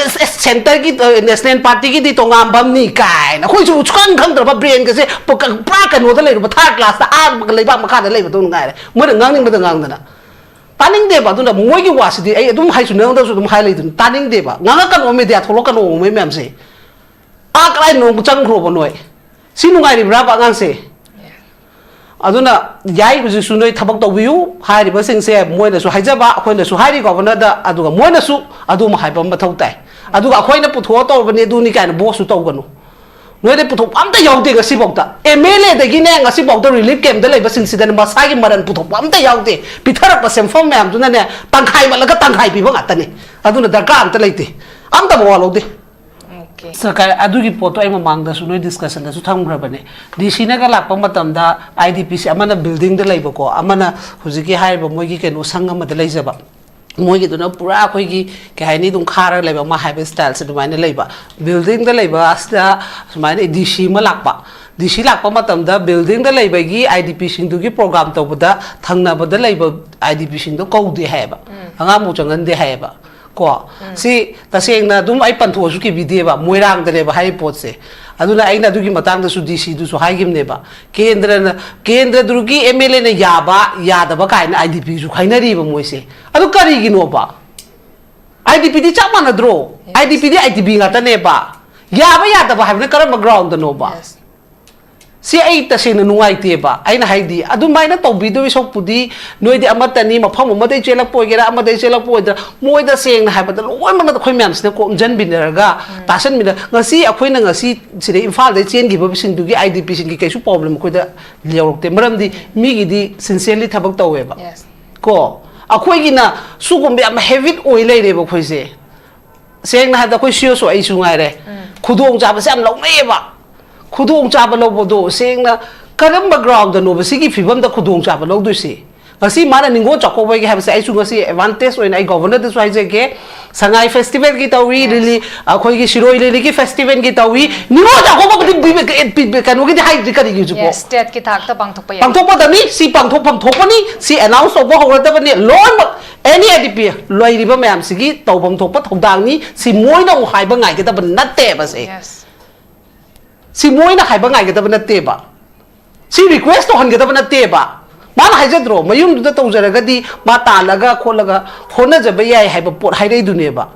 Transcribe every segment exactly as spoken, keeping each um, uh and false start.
ꯁꯦꯟꯇꯔꯒꯤ ꯅꯦꯁꯅꯦꯜ ꯄꯥꯔꯇꯤꯒꯤꯗꯤ ꯇꯣꯉꯥꯟꯕ ꯑꯃꯅꯤ ꯀꯥꯏꯅ ꯑꯩꯈꯣꯏꯁꯨ ꯁꯨꯈꯪ ꯈꯪꯗ꯭ꯔꯕ ꯕ꯭ꯔꯦꯟꯒꯁꯦ ꯄꯨꯔꯥ ꯀꯩꯅꯣꯗ ꯂꯩꯔꯨꯕ ꯊꯥꯔꯠ ꯀ꯭ꯂꯥꯁꯇ ꯑꯥ ꯂꯩꯕꯥꯛ ꯃꯈꯥꯗ ꯂꯩꯕꯗꯧꯅ ꯉꯥꯏꯔꯦ ꯃꯣꯏꯅ ꯉꯥꯡꯅꯤꯡꯕꯗ ꯉꯥꯡꯗꯅ꯫ ꯇꯥꯅꯤꯡꯗꯦꯕ꯫ ꯑꯗꯨꯅ ꯃꯣꯏꯒꯤ ꯋꯥꯁꯤꯗꯤ ꯑꯩ ꯑꯗꯨꯝ ꯍꯥꯏꯁꯨ ꯅꯉꯣꯟꯗꯁꯨ ꯑꯗꯨꯝ ꯍꯥꯏ ꯂꯩꯗꯨꯅꯤ, ꯇꯥꯅꯤꯡꯗꯦꯕ꯫ ꯉꯥꯡꯉꯛꯀꯅꯣ, ꯃꯦꯗꯤꯌꯥ ꯊꯣꯛꯂꯛꯀꯅꯣ, ꯃꯣꯏ ꯃꯌꯥꯝꯁꯦ꯫ ꯑꯥ ꯀꯗꯥꯏ ꯅꯣꯡ ꯆꯪꯈ꯭ꯔꯣꯕ ꯅꯣꯏ? ꯁꯤ ꯅꯨꯡꯉꯥꯏꯔꯤꯕ꯭ꯔꯥꯕ ꯑꯉꯥꯡꯁꯦ? ꯑꯗꯨꯅ ꯌꯥꯏ, ꯍꯧꯖꯤꯛꯁꯨ ꯅꯣꯏ ꯊꯕꯛ ꯇꯧꯕꯤꯌꯨ ꯍꯥꯏꯔꯤꯕꯁꯤꯡꯁꯦ, ꯃꯣꯏꯅꯁꯨ ꯍꯥꯏꯖꯕ, ꯑꯩꯈꯣꯏꯅꯁꯨ ꯍꯥꯏꯔꯤ ꯒꯣꯚꯔꯅꯔꯗ, ꯑꯗꯨꯒ ꯃꯣꯏꯅꯁꯨ ꯑꯗꯨꯝ ꯍꯥꯏꯕ ꯑꯃ ꯃꯊꯧ ꯇꯥꯏ꯫ ꯑꯗꯨꯒ ꯑꯩꯈꯣꯏꯅ ꯄꯨꯊꯣꯛꯑ ꯇꯧꯔꯕꯅꯤ ꯑꯗꯨꯅꯤ ꯀꯥꯏꯅ ꯕꯣꯁꯁꯨ ꯇꯧꯒꯅꯨ꯫ ꯅꯣꯏꯗ ꯄꯨꯊꯣꯛꯄ ꯑꯝꯇ ꯌꯥꯎꯗꯦ ꯉꯁꯤꯐꯥꯎꯗ꯫ ꯑꯦꯝ ꯑꯦꯜ ꯑꯦꯗꯒꯤꯅꯦ ꯉꯁꯤꯐꯥꯎꯗ ꯔꯤꯂꯤꯐ ꯀꯦꯝꯞꯇ ꯂꯩꯕꯁꯤꯡꯁꯤꯗꯅꯦ ꯃꯁꯥꯒꯤ ꯃꯔꯟ ꯄꯨꯊꯣꯛꯄ ꯑꯝꯇ ꯌꯥꯎꯗꯦ꯫ ꯄꯤꯊꯔꯛꯄ ꯁꯦꯟꯐꯝ ꯃꯌꯥꯝꯗꯨꯅꯅꯦ ꯇꯪꯈꯥꯏ ꯃꯠꯂꯒ ꯇꯪꯈꯥꯏ ꯄꯤꯕ ꯉꯥꯛꯇꯅꯤ꯫ ꯑꯗꯨꯅ ꯗꯔꯀꯥꯔ ꯑꯝꯇ ꯂꯩꯇꯦ꯫ ꯑꯝꯇ ꯃꯋꯥ ꯂꯧꯗꯦ꯫ Okay. ꯁꯔꯀꯥꯔ ꯑꯗꯨꯒꯤ ꯄꯣꯠꯇꯣ ꯑꯩ ꯃꯃꯥꯡꯗꯁꯨ ꯅꯣꯏ ꯗꯤꯁꯀꯁꯟꯗꯁꯨ ꯊꯝꯈ꯭ꯔꯕꯅꯦ꯫ ꯗꯤ ꯁꯤꯅꯒ ꯂꯥꯛꯄ ꯃꯇꯝꯗ ꯑꯥꯏ ꯗꯤ ꯄꯤꯁꯦ ꯑꯃꯅ ꯕꯤꯜꯗꯤꯡꯗ ꯂꯩꯕꯀꯣ, ꯑꯃꯅ ꯍꯧꯖꯤꯛꯀꯤ ꯍꯥꯏꯔꯤꯕ ꯃꯣꯏꯒꯤ ꯀꯩꯅꯣ ꯁꯪ ꯑꯃꯗ ꯂꯩꯖꯕ꯫ ꯃꯣꯏꯒꯤꯗꯨꯅ ꯄꯨꯔꯥ ꯑꯩꯈꯣꯏꯒꯤ ꯀꯩ ꯍꯥꯏꯅꯤ, ꯑꯗꯨꯝ ꯈꯥꯔꯒ ꯂꯩꯕ, ꯑꯃ ꯍꯥꯏꯕ ꯁ꯭ꯇꯥꯏꯜꯁꯦ ꯑꯗꯨꯃꯥꯏꯅ ꯂꯩꯕ꯫ ꯕꯤꯜꯗꯤꯡꯗ ꯂꯩꯕ ꯑꯁꯤꯗ ꯁꯨꯃꯥꯏꯅ ꯗꯤ ꯁꯤ ꯑꯃ ꯂꯥꯛꯄ꯫ ꯗꯤ ꯁꯤ ꯂꯥꯛꯄ ꯃꯇꯝꯗ ꯕꯤꯜꯗꯤꯡꯗ ꯂꯩꯕꯒꯤ ꯑꯥꯏ ꯗꯤ ꯄꯤꯁꯤꯡꯗꯨꯒꯤ ꯄ꯭ꯔꯣꯒ꯭ꯔꯥꯝ ꯇꯧꯕꯗ ꯊꯪꯅꯕꯗ ꯂꯩꯕ ꯑꯥꯏ ꯗꯤ ꯄꯤꯁꯤꯡꯗꯣ ꯀꯧꯗꯦ ꯍꯥꯏꯌꯦꯕ꯫ ꯑꯉꯥꯡꯕꯨ ꯆꯪꯍꯟꯗꯦ ꯍꯥꯏꯌꯦꯕ꯫ ꯀꯣ ꯁꯤ ꯇꯁꯦꯡꯅ ꯑꯗꯨꯝ ꯑꯩ ꯄꯟꯊꯣꯛꯑꯁꯨ ꯀꯤꯕꯤꯗꯦꯕ, ꯃꯣꯏꯔꯥꯡꯗꯅꯦꯕ ꯍꯥꯏꯔꯤꯕ ꯄꯣꯠꯁꯦ꯫ ꯑꯗꯨꯅ ꯑꯩꯅ ꯑꯗꯨꯒꯤ ꯃꯇꯥꯡꯗꯁꯨ ꯗꯤ ꯁꯤꯗꯨꯁꯨ ꯍꯥꯏꯈꯤꯕꯅꯦꯕ꯫ ꯀꯦꯟꯗ꯭ꯔꯅ, ꯀꯦꯟꯗ꯭ꯔꯗꯨꯒꯤ ꯑꯦꯝ ꯑꯦꯜ ꯑꯦꯅ ꯌꯥꯕ ꯌꯥꯗꯕ ꯀꯥꯏꯅ ꯑꯥꯏ ꯗꯤ ꯄꯤꯁꯨ ꯈꯥꯏꯅꯔꯤꯕ ꯃꯣꯏꯁꯦ꯫ ꯑꯗꯨ ꯀꯔꯤꯒꯤꯅꯣꯕ? ꯑꯥꯏ ꯗꯤ ꯄꯤꯗꯤ ꯆꯞ ꯃꯥꯟꯅꯗ꯭ꯔꯣ? ꯑꯥꯏ ꯗꯤ ꯄꯤꯗꯤ ꯑꯥꯏ ꯗꯤ ꯄꯤ ꯉꯥꯛꯇꯅꯦꯕ꯫ ꯌꯥꯕ ꯌꯥꯗꯕ ꯍꯥꯏꯕꯅ ꯀꯔꯝꯕ ꯒ꯭ꯔꯥꯎꯟꯗꯅꯣꯕ? Yes. ꯁꯤ ꯑꯩ ꯇꯁꯦꯡꯅ ꯅꯨꯡꯉꯥꯏꯇꯦꯕ꯫ ꯑꯩꯅ ꯍꯥꯏꯗꯤ ꯑꯗꯨꯃꯥꯏꯅ ꯇꯧꯕꯤꯗꯣꯏ ꯁꯔꯨꯛꯄꯨꯗꯤ ꯅꯣꯏꯗꯤ ꯑꯃꯠꯇꯅꯤ, ꯃꯐꯝ ꯑꯃꯗꯩ ꯆꯦꯜꯂꯛꯄ ꯑꯣꯏꯒꯦꯔꯥ, ꯑꯃꯗꯩ ꯆꯦꯜꯂꯛꯄ ꯑꯣꯏꯒꯦꯔꯥ, ꯃꯣꯏꯗ ꯁꯦꯡꯅ ꯍꯥꯏꯕꯗ ꯂꯣꯏꯅꯃꯛ ꯑꯩꯈꯣꯏ ꯃꯌꯥꯝꯁꯤꯅ ꯀꯣꯝꯖꯟꯕꯤꯅꯔꯒ ꯇꯥꯁꯟꯕꯤꯅ, ꯉꯁꯤ ꯑꯩꯈꯣꯏꯅ ꯉꯁꯤ ꯁꯤꯗ ꯏꯝꯐꯥꯜꯗꯩ ꯆꯦꯟꯈꯤꯕꯁꯤꯡꯗꯨꯒꯤ ꯑꯥꯏ ꯗꯤ ꯄꯤꯁꯤꯡꯒꯤ ꯀꯩꯁꯨ ꯄ꯭ꯔꯣꯕ꯭ꯂꯦꯝ ꯑꯩꯈꯣꯏꯗ ꯌꯧꯔꯛꯇꯦ꯫ ꯃꯔꯝꯗꯤ ꯃꯤꯒꯤꯗꯤ ꯁꯤꯟꯁꯤꯌꯔꯂꯤ ꯊꯕꯛ ꯇꯧꯋꯦꯕ꯫ Yes. ꯀꯣ ꯑꯩꯈꯣꯏꯒꯤꯅ ꯁꯤꯒꯨꯝꯕ ꯌꯥꯝ ꯍꯦꯕꯤꯠ ꯑꯣꯏ ꯂꯩꯔꯦꯕ ꯑꯩꯈꯣꯏꯁꯦ꯫ ꯁꯦꯡꯅ ꯍꯥꯏꯕꯗ ꯑꯩꯈꯣꯏ ꯁꯤ ꯑꯣꯁꯨ ꯑꯩꯁꯨ ꯉꯥꯏꯔꯦ, ꯈꯨꯗꯣꯡꯆꯥꯕꯁꯦ ꯌꯥꯝ ꯂꯧꯅꯩꯌꯦꯕ꯫ ꯈꯨꯗꯣꯡꯆꯥꯕ ꯂꯧꯕꯗꯣ ꯁꯦꯡꯅ ꯀꯔꯝꯕ ꯒ꯭ꯔꯥꯎꯟꯗꯅꯣꯕ ꯁꯤꯒꯤ ꯐꯤꯕꯝꯗ ꯈꯨꯗꯣꯡꯆꯥꯕ ꯂꯧꯗꯣꯏꯁꯤ? ꯉꯁꯤ ꯃꯥꯅ ꯅꯤꯉꯣꯜ ꯆꯥꯛꯀꯧꯕꯒꯤ ꯍꯥꯏꯕꯁꯦ ꯑꯩꯁꯨ ꯉꯁꯤ ꯑꯦꯗꯚꯥꯟꯇꯦꯖ ꯑꯣꯏꯅ ꯑꯩ ꯒꯣꯚꯔꯅꯔꯗꯁꯨ ꯍꯥꯏꯖꯒꯦ꯫ ꯁꯉꯥꯏ ꯐꯦꯁꯇꯤꯚꯦꯜꯒꯤ ꯇꯧꯏ, ꯂꯤꯂꯤ, ꯑꯩꯈꯣꯏꯒꯤ ꯁꯤꯔꯣꯏ ꯂꯤꯂꯤꯒꯤ ꯐꯦꯁꯇꯤꯚꯦꯜꯒꯤ ꯇꯧꯏ, ꯅꯤꯉꯣꯜ ꯆꯥꯛꯀꯧꯕꯕꯨꯗꯤ ꯄꯤꯕ-, ꯄꯤꯕ-, ꯀꯩꯅꯣꯒꯤꯗꯤ ꯍꯥꯏꯗ꯭ꯔꯤ ꯀꯔꯤꯒꯤ ꯍꯧꯖꯤꯛꯐꯥꯎ? ꯁ꯭ꯇꯦꯠꯀꯤ ꯊꯥꯛꯇ ꯄꯥꯡꯊꯣꯛꯄ ꯌꯥꯏ꯫ ꯄꯥꯡꯊꯣꯛꯄꯗꯕꯅꯤ, ꯁꯤ ꯄꯥꯡꯊꯣꯛꯐꯝ ꯊꯣꯛꯄꯅꯤ, ꯁꯤ ꯑꯦꯅꯥꯎꯟꯁ ꯇꯧꯕ ꯍꯧꯔꯗꯕꯅꯤ꯫ ꯂꯣꯏꯅꯃꯛ ꯑꯦꯅꯤ ꯑꯥꯏ ꯗꯤ ꯄꯤ ꯂꯩꯔꯤꯕ ꯃꯌꯥꯝꯁꯤꯒꯤ ꯇꯧꯐꯝ ꯊꯣꯛꯄ ꯊꯧꯗꯥꯡꯅꯤ꯫ ꯁꯤ ꯃꯣꯏꯅ ꯑꯃꯨꯛ ꯍꯥꯏꯕ ꯉꯥꯏꯒꯗꯕ ꯅꯠꯇꯦꯕ꯫ ꯁꯦ Yes. ꯁꯤ ꯃꯣꯏꯅ ꯍꯥꯏꯕ ꯉꯥꯏꯒꯗꯕ ꯅꯠꯇꯦꯕ꯫ ꯁꯤ ꯔꯤꯀ꯭ꯋꯦꯁ ꯇꯧꯍꯟꯒꯗꯕ ꯅꯠꯇꯦꯕ꯫ ꯃꯥꯅ ꯍꯥꯏꯖꯗ꯭ꯔꯣ, ꯃꯌꯨꯝꯗꯨꯗ ꯇꯧꯖꯔꯒꯗꯤ ꯃꯥ ꯇꯥꯜꯂꯒ ꯈꯣꯠꯂꯒ ꯍꯣꯠꯅꯖꯕ ꯌꯥꯏ ꯍꯥꯏꯕ ꯄꯣꯠ ꯍꯥꯏꯔꯛꯏꯗꯨꯅꯦꯕ꯫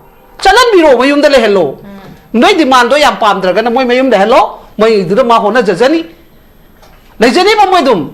ꯆꯠꯍꯟꯕꯤꯔꯣ, ꯃꯌꯨꯝꯗ ꯂꯩꯍꯜꯂꯣ꯫ ꯅꯣꯏ ꯗꯤꯃꯥꯟꯗꯣ ꯌꯥꯝ ꯄꯥꯝꯗ꯭ꯔꯒꯅ ꯃꯣꯏ ꯃꯌꯨꯝ ꯂꯩꯍꯜꯂꯣ, ꯃꯣꯏꯗꯨꯗ ꯃꯥ ꯍꯣꯠꯅꯖꯖꯅꯤ, ꯂꯩꯖꯅꯤꯕ ꯃꯣꯏ ꯑꯗꯨꯝ꯫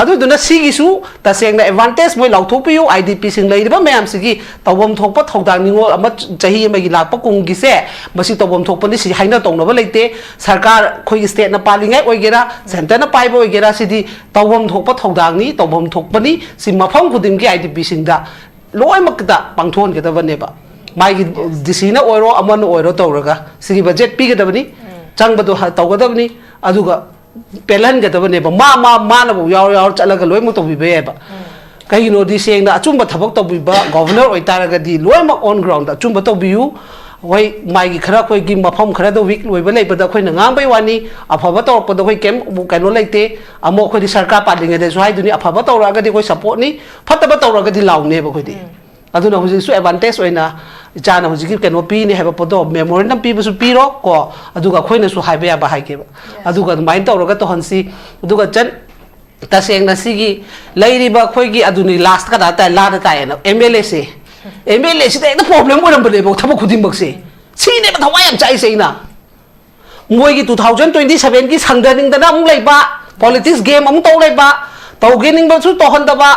ꯑꯗꯨꯗꯨꯅ ꯁꯤꯒꯤꯁꯨ ꯇꯁꯦꯡꯅ ꯑꯦꯗꯚꯥꯟꯇꯦꯖ ꯃꯣꯏ ꯂꯥꯎꯊꯣꯛꯄꯤꯌꯨ꯫ ꯑꯥꯏ ꯗꯤ ꯄꯤꯁꯤꯡ ꯂꯩꯔꯤꯕ ꯃꯌꯥꯝꯁꯤꯒꯤ ꯇꯧꯐꯝ ꯊꯣꯛꯄ ꯊꯧꯗꯥꯡ, ꯅꯤꯉꯣꯜ ꯑꯃ ꯆꯍꯤ ꯑꯃꯒꯤ ꯂꯥꯛꯄ ꯀꯨꯝꯒꯤꯁꯦ ꯃꯁꯤ ꯇꯧꯐꯝ ꯊꯣꯛꯄꯅꯤ꯫ ꯁꯤ ꯍꯥꯏꯅ ꯇꯧꯅꯕ ꯂꯩꯇꯦ꯫ ꯁꯔꯀꯥꯔ ꯑꯩꯈꯣꯏꯒꯤ ꯁ꯭ꯇꯦꯠꯅ ꯄꯥꯜꯂꯤꯉꯩ ꯑꯣꯏꯒꯦꯔꯥ, ꯁꯦꯟꯇꯔꯅ ꯄꯥꯏꯕ ꯑꯣꯏꯒꯦꯔꯥ, ꯁꯤꯗꯤ ꯇꯧꯐꯝ ꯊꯣꯛꯄ ꯊꯧꯗꯥꯡꯅꯤ, ꯇꯧꯐꯝ ꯊꯣꯛꯄꯅꯤ꯫ ꯁꯤ ꯃꯐꯝ ꯈꯨꯗꯤꯡꯒꯤ ꯑꯥꯏ ꯗꯤ ꯄꯤꯁꯤꯡꯗ ꯂꯣꯏꯅꯃꯛꯇ ꯄꯥꯡꯊꯣꯛꯍꯟꯒꯗꯕꯅꯦꯕ꯫ ꯃꯥꯒꯤ ꯗꯤ ꯁꯤꯅ ꯑꯣꯏꯔꯣ, ꯑꯃꯅ ꯑꯣꯏꯔꯣ ꯇꯧꯔꯒ ꯁꯤꯒꯤ ꯕꯖꯦꯠ ꯄꯤꯒꯗꯕꯅꯤ, ꯆꯪꯕꯗꯣ ꯍ-, ꯇꯧꯒꯗꯕꯅꯤ꯫ ꯑꯗꯨꯒ ꯄꯦꯜꯍꯟꯒꯗꯕꯅꯦꯕ꯫ ꯃꯥ, ꯃꯥ, ꯃꯥꯅꯕꯨ ꯌꯥꯎꯔ ꯌꯥꯎꯔ ꯆꯠꯂꯒ ꯂꯣꯏꯅꯃꯛ ꯇꯧꯕꯤꯕ ꯌꯥꯏꯕ꯫ ꯀꯩꯒꯤꯅꯣꯗꯤ ꯁꯦꯡꯅ ꯑꯆꯨꯝꯕ ꯊꯕꯛ ꯇꯧꯕꯤꯕ ꯒꯣꯚꯔꯅꯔ ꯑꯣꯏꯇꯥꯔꯒꯗꯤ ꯂꯣꯏꯅꯃꯛ ꯑꯣꯟ ꯒ꯭ꯔꯥꯎꯟꯗ ꯑꯆꯨꯝꯕ ꯇꯧꯕꯤꯌꯨ꯫ ꯍꯣꯏ, ꯃꯥꯒꯤ ꯈꯔ ꯑꯩꯈꯣꯏꯒꯤ ꯃꯐꯝ ꯈꯔꯗ ꯋꯤꯛ ꯑꯣꯏꯕ ꯂꯩꯕꯗ ꯑꯩꯈꯣꯏꯅ ꯉꯥꯡꯕꯩ ꯋꯥꯅꯤ, ꯑꯐꯕ ꯇꯧꯔꯛꯄꯗ ꯑꯩꯈꯣꯏ ꯀꯩꯝ ꯀꯩꯅꯣ ꯂꯩꯇꯦ꯫ ꯑꯃꯨꯛ ꯑꯩꯈꯣꯏꯗꯤ ꯁꯔꯀꯥꯔ ꯄꯥꯜꯂꯤꯉꯩꯗꯁꯨ ꯍꯥꯏꯗꯨꯅꯤ, ꯑꯐꯕ ꯇꯧꯔꯛꯑꯒꯗꯤ ꯑꯩꯈꯣꯏ ꯁꯞꯄꯣꯔꯠꯅꯤ, ꯐꯠꯇꯕ ꯇꯧꯔꯒꯗꯤ ꯂꯥꯎꯅꯦꯕ ꯑꯩꯈꯣꯏꯗꯤ꯫ ꯑꯗꯨꯅ ꯍꯧꯖꯤꯛꯁꯨ ꯑꯦꯗꯚꯥꯟꯇꯦꯖ ꯑꯣꯏꯅ ꯏꯆꯥꯅ ꯍꯧꯖꯤꯛꯀꯤ ꯀꯩꯅꯣ ꯄꯤꯅꯤ ꯍꯥꯏꯕ ꯄꯣꯠꯇꯣ ꯃꯦꯃꯣꯔꯦꯟꯗꯝ ꯄꯤꯕꯁꯨ ꯄꯤꯔꯣ ꯀꯣ, ꯑꯗꯨꯒ ꯑꯩꯈꯣꯏꯅꯁꯨ ꯍꯥꯏꯕ ꯌꯥꯕ ꯍꯥꯏꯒꯦꯕ꯫ ꯑꯗꯨꯒ ꯑꯗꯨꯃꯥꯏꯅ ꯇꯧꯔꯒ ꯇꯧꯍꯟꯁꯤ꯫ ꯑꯗꯨꯒ ꯆꯟ-, ꯇꯁꯦꯡꯅ ꯁꯤꯒꯤ ꯂꯩꯔꯤꯕ ꯑꯩꯈꯣꯏꯒꯤ ꯑꯗꯨꯅꯤ ꯂꯥꯁ ꯀꯗꯥ ꯇꯥꯏ, ꯂꯥꯗ ꯇꯥꯏꯌꯦꯅ ꯑꯦꯝ ꯑꯦꯜ ꯑꯦꯁꯦ, ꯑꯦꯝ ꯑꯦꯜ ꯑꯦꯁꯤꯗ ꯍꯦꯛꯇ ꯄ꯭ꯔꯣꯕ꯭ꯂꯦꯝ ꯑꯣꯏꯔꯝꯕꯅꯦꯕ ꯊꯕꯛ ꯈꯨꯗꯤꯡꯃꯛꯁꯦ꯫ ꯁꯤꯅꯦꯕ ꯊꯋꯥꯏ ꯌꯥꯝ ꯆꯥꯛꯏꯁꯦ ꯑꯩꯅ꯫ ꯃꯣꯏꯒꯤ ꯇꯨ ꯊꯥꯎꯖꯟ ꯇ꯭ꯋꯦꯟꯇꯤ ꯁꯚꯦꯟꯒꯤ ꯁꯪꯗꯅꯤꯡꯗꯅ ꯑꯃꯨꯛ ꯂꯩꯕ, ꯄꯣꯂꯤꯇꯤꯛꯁ ꯒꯦꯝ ꯑꯃꯨꯛ ꯇꯧ ꯂꯩꯕ, ꯇꯧꯒꯦꯅꯤꯡꯕꯁꯨ ꯇꯧꯍꯟꯗꯕ,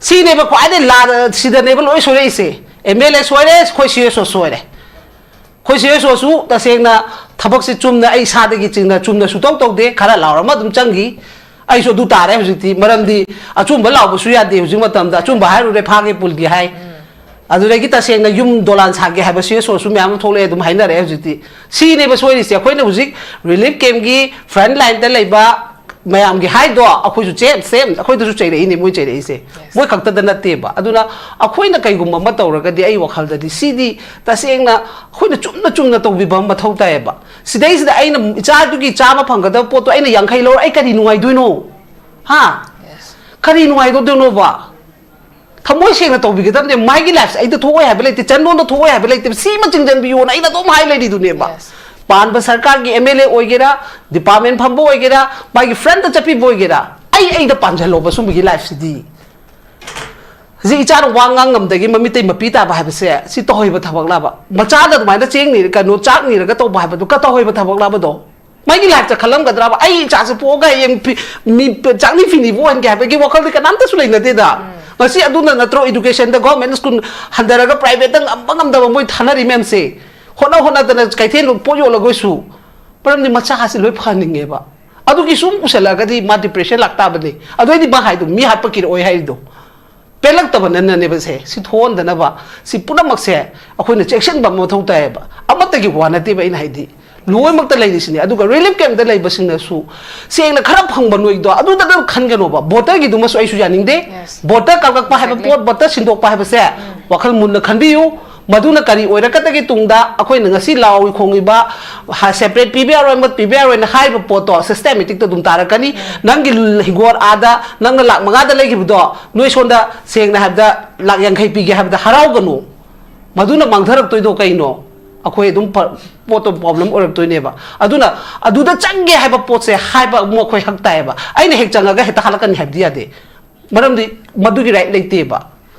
ꯁꯤꯅꯦꯕ ꯈ꯭ꯋꯥꯏꯗꯩ ꯂꯥ-, ꯁꯤꯗꯅꯦꯕ ꯂꯣꯏ ꯁꯣꯏꯔꯛꯏꯁꯦ꯫ ꯑꯦꯝ ꯑꯦꯜ ꯑꯦ ꯁꯣꯏꯔꯦ, ꯑꯩꯈꯣꯏ ꯁꯤ ꯑꯦꯁ ꯑꯣ ꯁꯣꯏꯔꯦ꯫ ꯑꯩꯈꯣꯏ ꯁꯤ ꯑꯦꯁ ꯑꯣꯁꯨ ꯇꯁꯦꯡꯅ ꯊꯕꯛꯁꯦ ꯆꯨꯝꯅ ꯑꯩ ꯏꯁꯥꯗꯒꯤ ꯆꯤꯡꯅ ꯆꯨꯝꯅ ꯁꯨꯇꯧ ꯇꯧꯗꯦ, ꯈꯔ ꯂꯥꯎꯔꯝꯃ ꯑꯗꯨꯝ ꯆꯪꯈꯤ꯫ ꯑꯩꯁꯨ ꯑꯗꯨ ꯇꯥꯔꯦ ꯍꯧꯖꯤꯛꯇꯤ, ꯃꯔꯝꯗꯤ ꯑꯆꯨꯝꯕ ꯂꯥꯎꯕꯁꯨ ꯌꯥꯗꯦ ꯍꯧꯖꯤꯛ ꯃꯇꯝꯗ, ꯑꯆꯨꯝꯕ ꯍꯥꯏꯔꯨꯔꯦ ꯐꯥꯒꯦ ꯄꯨꯜꯒꯦ ꯍꯥꯏ꯫ ꯑꯗꯨꯗꯒꯤ ꯇꯁꯦꯡꯅ ꯌꯨꯝ ꯗꯣꯂꯥꯟ ꯁꯥꯒꯦ ꯍꯥꯏꯕ ꯁꯤ ꯑꯦꯁ ꯑꯣꯁꯨ ꯃꯌꯥꯝ ꯑꯃ ꯊꯣꯛꯂꯛꯑꯦ, ꯑꯗꯨꯝ ꯍꯥꯏꯅꯔꯛꯑꯦ ꯍꯧꯖꯤꯛꯇꯤ꯫ ꯁꯤꯅꯦꯕ ꯁꯣꯏꯔꯤꯁꯦ꯫ ꯑꯩꯈꯣꯏꯅ ꯍꯧꯖꯤꯛ ꯔꯤꯂꯤꯐ ꯀꯦꯝꯞꯀꯤ ꯐ꯭ꯔꯟ ꯂꯥꯏꯟꯗ ꯂꯩꯕ ꯃꯌꯥꯝꯒꯤ ꯍꯥꯏꯗꯣ ꯑꯩꯈꯣꯏꯁꯨ ꯆꯦꯞ ꯁꯦꯝ ꯑꯩꯈꯣꯏꯗꯁꯨ ꯆꯩꯔꯛꯏꯅꯦ, ꯃꯣꯏ ꯆꯩꯔꯛꯏꯁꯦ꯫ ꯃꯣꯏ ꯈꯛꯇꯗ ꯅꯠꯇꯦꯕ꯫ ꯑꯗꯨꯅ ꯑꯩꯈꯣꯏꯅ ꯀꯩꯒꯨꯝꯕ ꯑꯃ ꯇꯧꯔꯒꯗꯤ, ꯑꯩ ꯋꯥꯈꯜꯗꯗꯤ ꯁꯤꯗꯤ ꯇꯁꯦꯡꯅ ꯑꯩꯈꯣꯏꯅ ꯆꯨꯝꯅ ꯆꯨꯝꯅ ꯇꯧꯕꯤꯕ ꯑꯃ ꯃꯊꯧ ꯇꯥꯏꯌꯦꯕ꯫ ꯁꯤꯗꯩꯁꯤꯗ ꯑꯩꯅ ꯏꯆꯥꯗꯨꯒꯤ ꯆꯥꯝꯃ ꯐꯪꯒꯗꯕ ꯄꯣꯠꯇꯣ ꯑꯩꯅ ꯌꯥꯡꯈꯩ ꯂꯧꯔ ꯑꯩ ꯀꯔꯤ ꯅꯨꯡꯉꯥꯏꯗꯣꯏꯅꯣ? ꯍꯥ? ꯀꯔꯤ ꯅꯨꯡꯉꯥꯏꯗꯧꯗꯣꯏꯅꯣꯕ? ꯊꯃꯣꯏ ꯁꯦꯡꯅ ꯇꯧꯕꯤꯒꯗꯕꯅꯦ꯫ ꯃꯥꯒꯤ ꯂꯥꯏꯐꯁꯦ ꯑꯩꯗ ꯊꯣꯛꯑꯣꯏ ꯍꯥꯏꯕ ꯂꯩꯇꯦ, ꯆꯟꯗꯣꯟꯗ ꯊꯣꯛꯑꯣꯏ ꯍꯥꯏꯕ ꯂꯩꯇꯦ, ꯁꯤꯃ ꯆꯤꯡꯁꯤꯟꯕꯤꯌꯣꯅ ꯑꯩꯅ ꯑꯗꯨꯝ ꯍꯥꯏ ꯂꯩꯔꯤꯗꯨꯅꯦꯕ꯫ ꯄꯥꯟꯕ ꯁꯔꯀꯥꯔꯒꯤ ꯑꯦꯝ ꯑꯦꯜ ꯑꯦ ꯑꯣꯏꯒꯦꯔꯥ, ꯗꯤꯄꯥꯔꯠꯃꯦꯟ ꯐꯝꯕ ꯑꯣꯏꯒꯦꯔꯥ, ꯃꯥꯒꯤ ꯐ꯭ꯔꯟꯠꯇ ꯆꯠꯄꯤꯕ ꯑꯣꯏꯒꯦꯔꯥ, ꯑꯩ ꯑꯩꯗ ꯄꯥꯟꯁꯤꯜꯍꯧꯕ ꯁꯨꯝꯕꯒꯤ ꯂꯥꯏꯐꯁꯤꯗꯤ꯫ ꯍꯧꯖꯤꯛ ꯏꯆꯥꯅ ꯋꯥ ꯉꯥꯡ ꯉꯝꯗꯒꯤ ꯃꯃꯤꯠꯇꯩ ꯃꯄꯤ ꯇꯥꯕ ꯍꯥꯏꯕꯁꯦ ꯁꯤ ꯇꯧꯍꯩꯕ ꯊꯕꯛꯂꯕ? ꯃꯆꯥꯗ ꯑꯗꯨꯃꯥꯏꯅ ꯆꯦꯡ ꯅꯤ-, ꯀꯩꯅꯣ, ꯆꯥꯛ ꯅꯤꯔꯒ ꯇꯧꯕ ꯍꯥꯏꯕꯗꯣ ꯀ-, ꯇꯧꯍꯩꯕ ꯊꯕꯛꯂꯕꯗꯣ? ꯃꯥꯒꯤ ꯂꯥꯏꯐꯇ ꯈꯜꯂꯝꯒꯗ꯭ꯔꯕ? ꯑꯩ ꯏꯆꯥꯁꯦ ꯄꯣꯛꯑꯒ ꯍꯌꯦꯡ ꯐꯤ-, ꯃꯤ ꯆꯥꯛꯅꯤ ꯐꯤꯅꯤꯕꯨ ꯑꯣꯏꯍꯟꯒꯦ ꯍꯥꯏꯕꯒꯤ ꯋꯥꯈꯜꯗꯤ ꯀꯅꯥꯝꯇꯁꯨ ꯂꯩꯅꯗꯦꯗ꯫ ꯉꯁꯤ ꯑꯗꯨꯅ ꯅꯠꯇ꯭ꯔꯣ ꯏꯗꯨꯀꯦꯁꯟꯗ ꯒꯣꯔꯃꯦꯟ ꯁ꯭ꯀꯨꯜ ꯍꯟꯊꯔꯒ ꯄ꯭ꯔꯥꯏꯚꯦꯠꯇ ꯉꯝꯕ ꯉꯝꯗꯕ ꯃꯣꯏ ꯊꯥꯅꯔꯤ ꯃꯌꯥꯝꯁꯦ? ꯍꯣꯠꯅ ꯍꯣꯠꯅꯗꯅ ꯀꯩꯊꯦꯜ ꯄꯣꯠ ꯌꯣꯜꯂꯒ ꯑꯣꯏꯁꯨ꯫ ꯃꯔꯝꯗꯤ ꯃꯆꯥꯁꯤ ꯂꯣꯏ ꯐꯍꯟꯅꯤꯡꯉꯦꯕ꯫ ꯑꯗꯨꯒꯤ ꯁꯨꯝ ꯎꯁꯜꯂꯛꯑꯒꯗꯤ ꯃꯥ ꯗꯤꯄ꯭ꯔꯦꯁꯟ ꯂꯥꯛꯇꯥꯕꯅꯤ꯫ ꯑꯗꯨꯑꯣꯏꯗꯤ ꯃꯥ ꯍꯥꯏꯗꯣ ꯃꯤ ꯍꯥꯠꯄ ꯀꯤꯔꯛꯑꯣꯏ ꯍꯥꯏꯔꯤꯗꯣ꯫ ꯄꯦꯜꯂꯛꯇꯕꯅꯅꯦꯕ ꯁꯦ꯫ ꯁꯤ ꯊꯣꯛꯍꯟꯗꯅꯕ ꯁꯤ ꯄꯨꯝꯅꯃꯛꯁꯦ ꯑꯩꯈꯣꯏꯅ ꯆꯦꯛꯁꯤꯟꯕ ꯑꯃ ꯃꯊꯧ ꯇꯥꯏꯌꯦꯕ꯫ ꯑꯃꯠꯇꯒꯤ ꯋꯥ ꯅꯠꯇꯦꯕ ꯑꯩꯅ ꯍꯥꯏꯗꯤ, ꯂꯣꯏꯅꯃꯛꯇ ꯂꯩꯔꯤꯁꯤꯅꯦ꯫ ꯑꯗꯨꯒ ꯔꯤꯂꯤꯐ ꯀꯦꯝꯞꯇ ꯂꯩꯕꯁꯤꯡꯅꯁꯨ ꯁꯦꯡꯅ ꯈꯔ ꯐꯪꯕ ꯅꯣꯏꯗꯣ ꯑꯗꯨꯗ ꯑꯗꯨꯝ ꯈꯟꯒꯅꯣꯕ꯫ ꯚꯣꯇꯔꯒꯤꯗꯨꯃꯁꯨ ꯑꯩꯁꯨ ꯌꯥꯅꯤꯡꯗꯦ꯫ ꯚꯣꯇꯔ ꯀꯛꯂꯛꯄ ꯍꯥꯏꯕ ꯄꯣꯠ, ꯚꯣꯇꯔ ꯁꯤꯟꯗꯣꯛꯄ ꯍꯥꯏꯕꯁꯦ ꯋꯥꯈꯜ ꯃꯨꯟꯅ ꯈꯟꯕꯤꯌꯨ꯫ ꯃꯗꯨꯅ ꯀꯔꯤ ꯑꯣꯏꯔꯛꯀꯗꯒꯦ ꯇꯨꯡꯗ ꯑꯩꯈꯣꯏꯅ ꯉꯁꯤ ꯂꯥꯎꯔꯤ ꯈꯣꯡꯉꯤꯕ ꯁꯦꯄꯔꯦꯠ ꯄꯤꯕ ꯌꯥꯔꯣꯏ, ꯑꯃ ꯄꯤꯕ ꯌꯥꯔꯣꯏꯅ ꯍꯥꯏꯔꯤꯕ ꯄꯣꯠꯇꯣ ꯁꯤꯁꯇꯦꯃꯦꯇꯤꯛꯇ ꯑꯗꯨꯝ ꯇꯥꯔꯛꯀꯅꯤ꯫ ꯅꯪꯒꯤ ꯍꯤꯡꯒꯣꯜ ꯑꯥꯗ ꯅꯪꯅ ꯂꯥꯛ ꯃꯉꯥꯗ ꯂꯩꯈꯤꯕꯗꯣ ꯅꯣꯏ ꯁꯣꯝꯗ ꯁꯦꯡꯅ ꯍꯥꯏꯕꯗ ꯂꯥꯛ ꯌꯥꯡꯈꯩ ꯄꯤꯒꯦ ꯍꯥꯏꯕꯗ ꯍꯔꯥꯎꯒꯅꯨ꯫ ꯃꯗꯨꯅ ꯃꯥꯡꯊꯔꯛꯇꯣꯏꯗꯣ ꯀꯩꯅꯣ? ꯑꯩꯈꯣꯏ ꯑꯗꯨꯝ ꯄ-, ꯄꯣꯠꯇꯣ ꯄ꯭ꯔꯣꯕ꯭ꯂꯦꯝ ꯑꯣꯏꯔꯛꯇꯣꯏꯅꯦꯕ꯫ ꯑꯗꯨꯅ ꯑꯗꯨꯗ ꯆꯪꯒꯦ ꯍꯥꯏꯕ ꯄꯣꯠꯁꯦ ꯍꯥꯏꯕ ꯑꯃꯨꯛ ꯑꯩꯈꯣꯏ ꯍꯛ ꯇꯥꯏꯌꯦꯕ꯫ ꯑꯩꯅ ꯍꯦꯛ ꯆꯪꯉꯒ ꯍꯦꯛꯇ ꯍꯜꯂꯛꯀꯅꯤ ꯍꯥꯏꯕꯗꯤ ꯌꯥꯗꯦ꯫ ꯃꯔꯝꯗꯤ ꯃꯗꯨꯒꯤ ꯔꯥꯏꯠ ꯂꯩꯇꯦꯕ꯫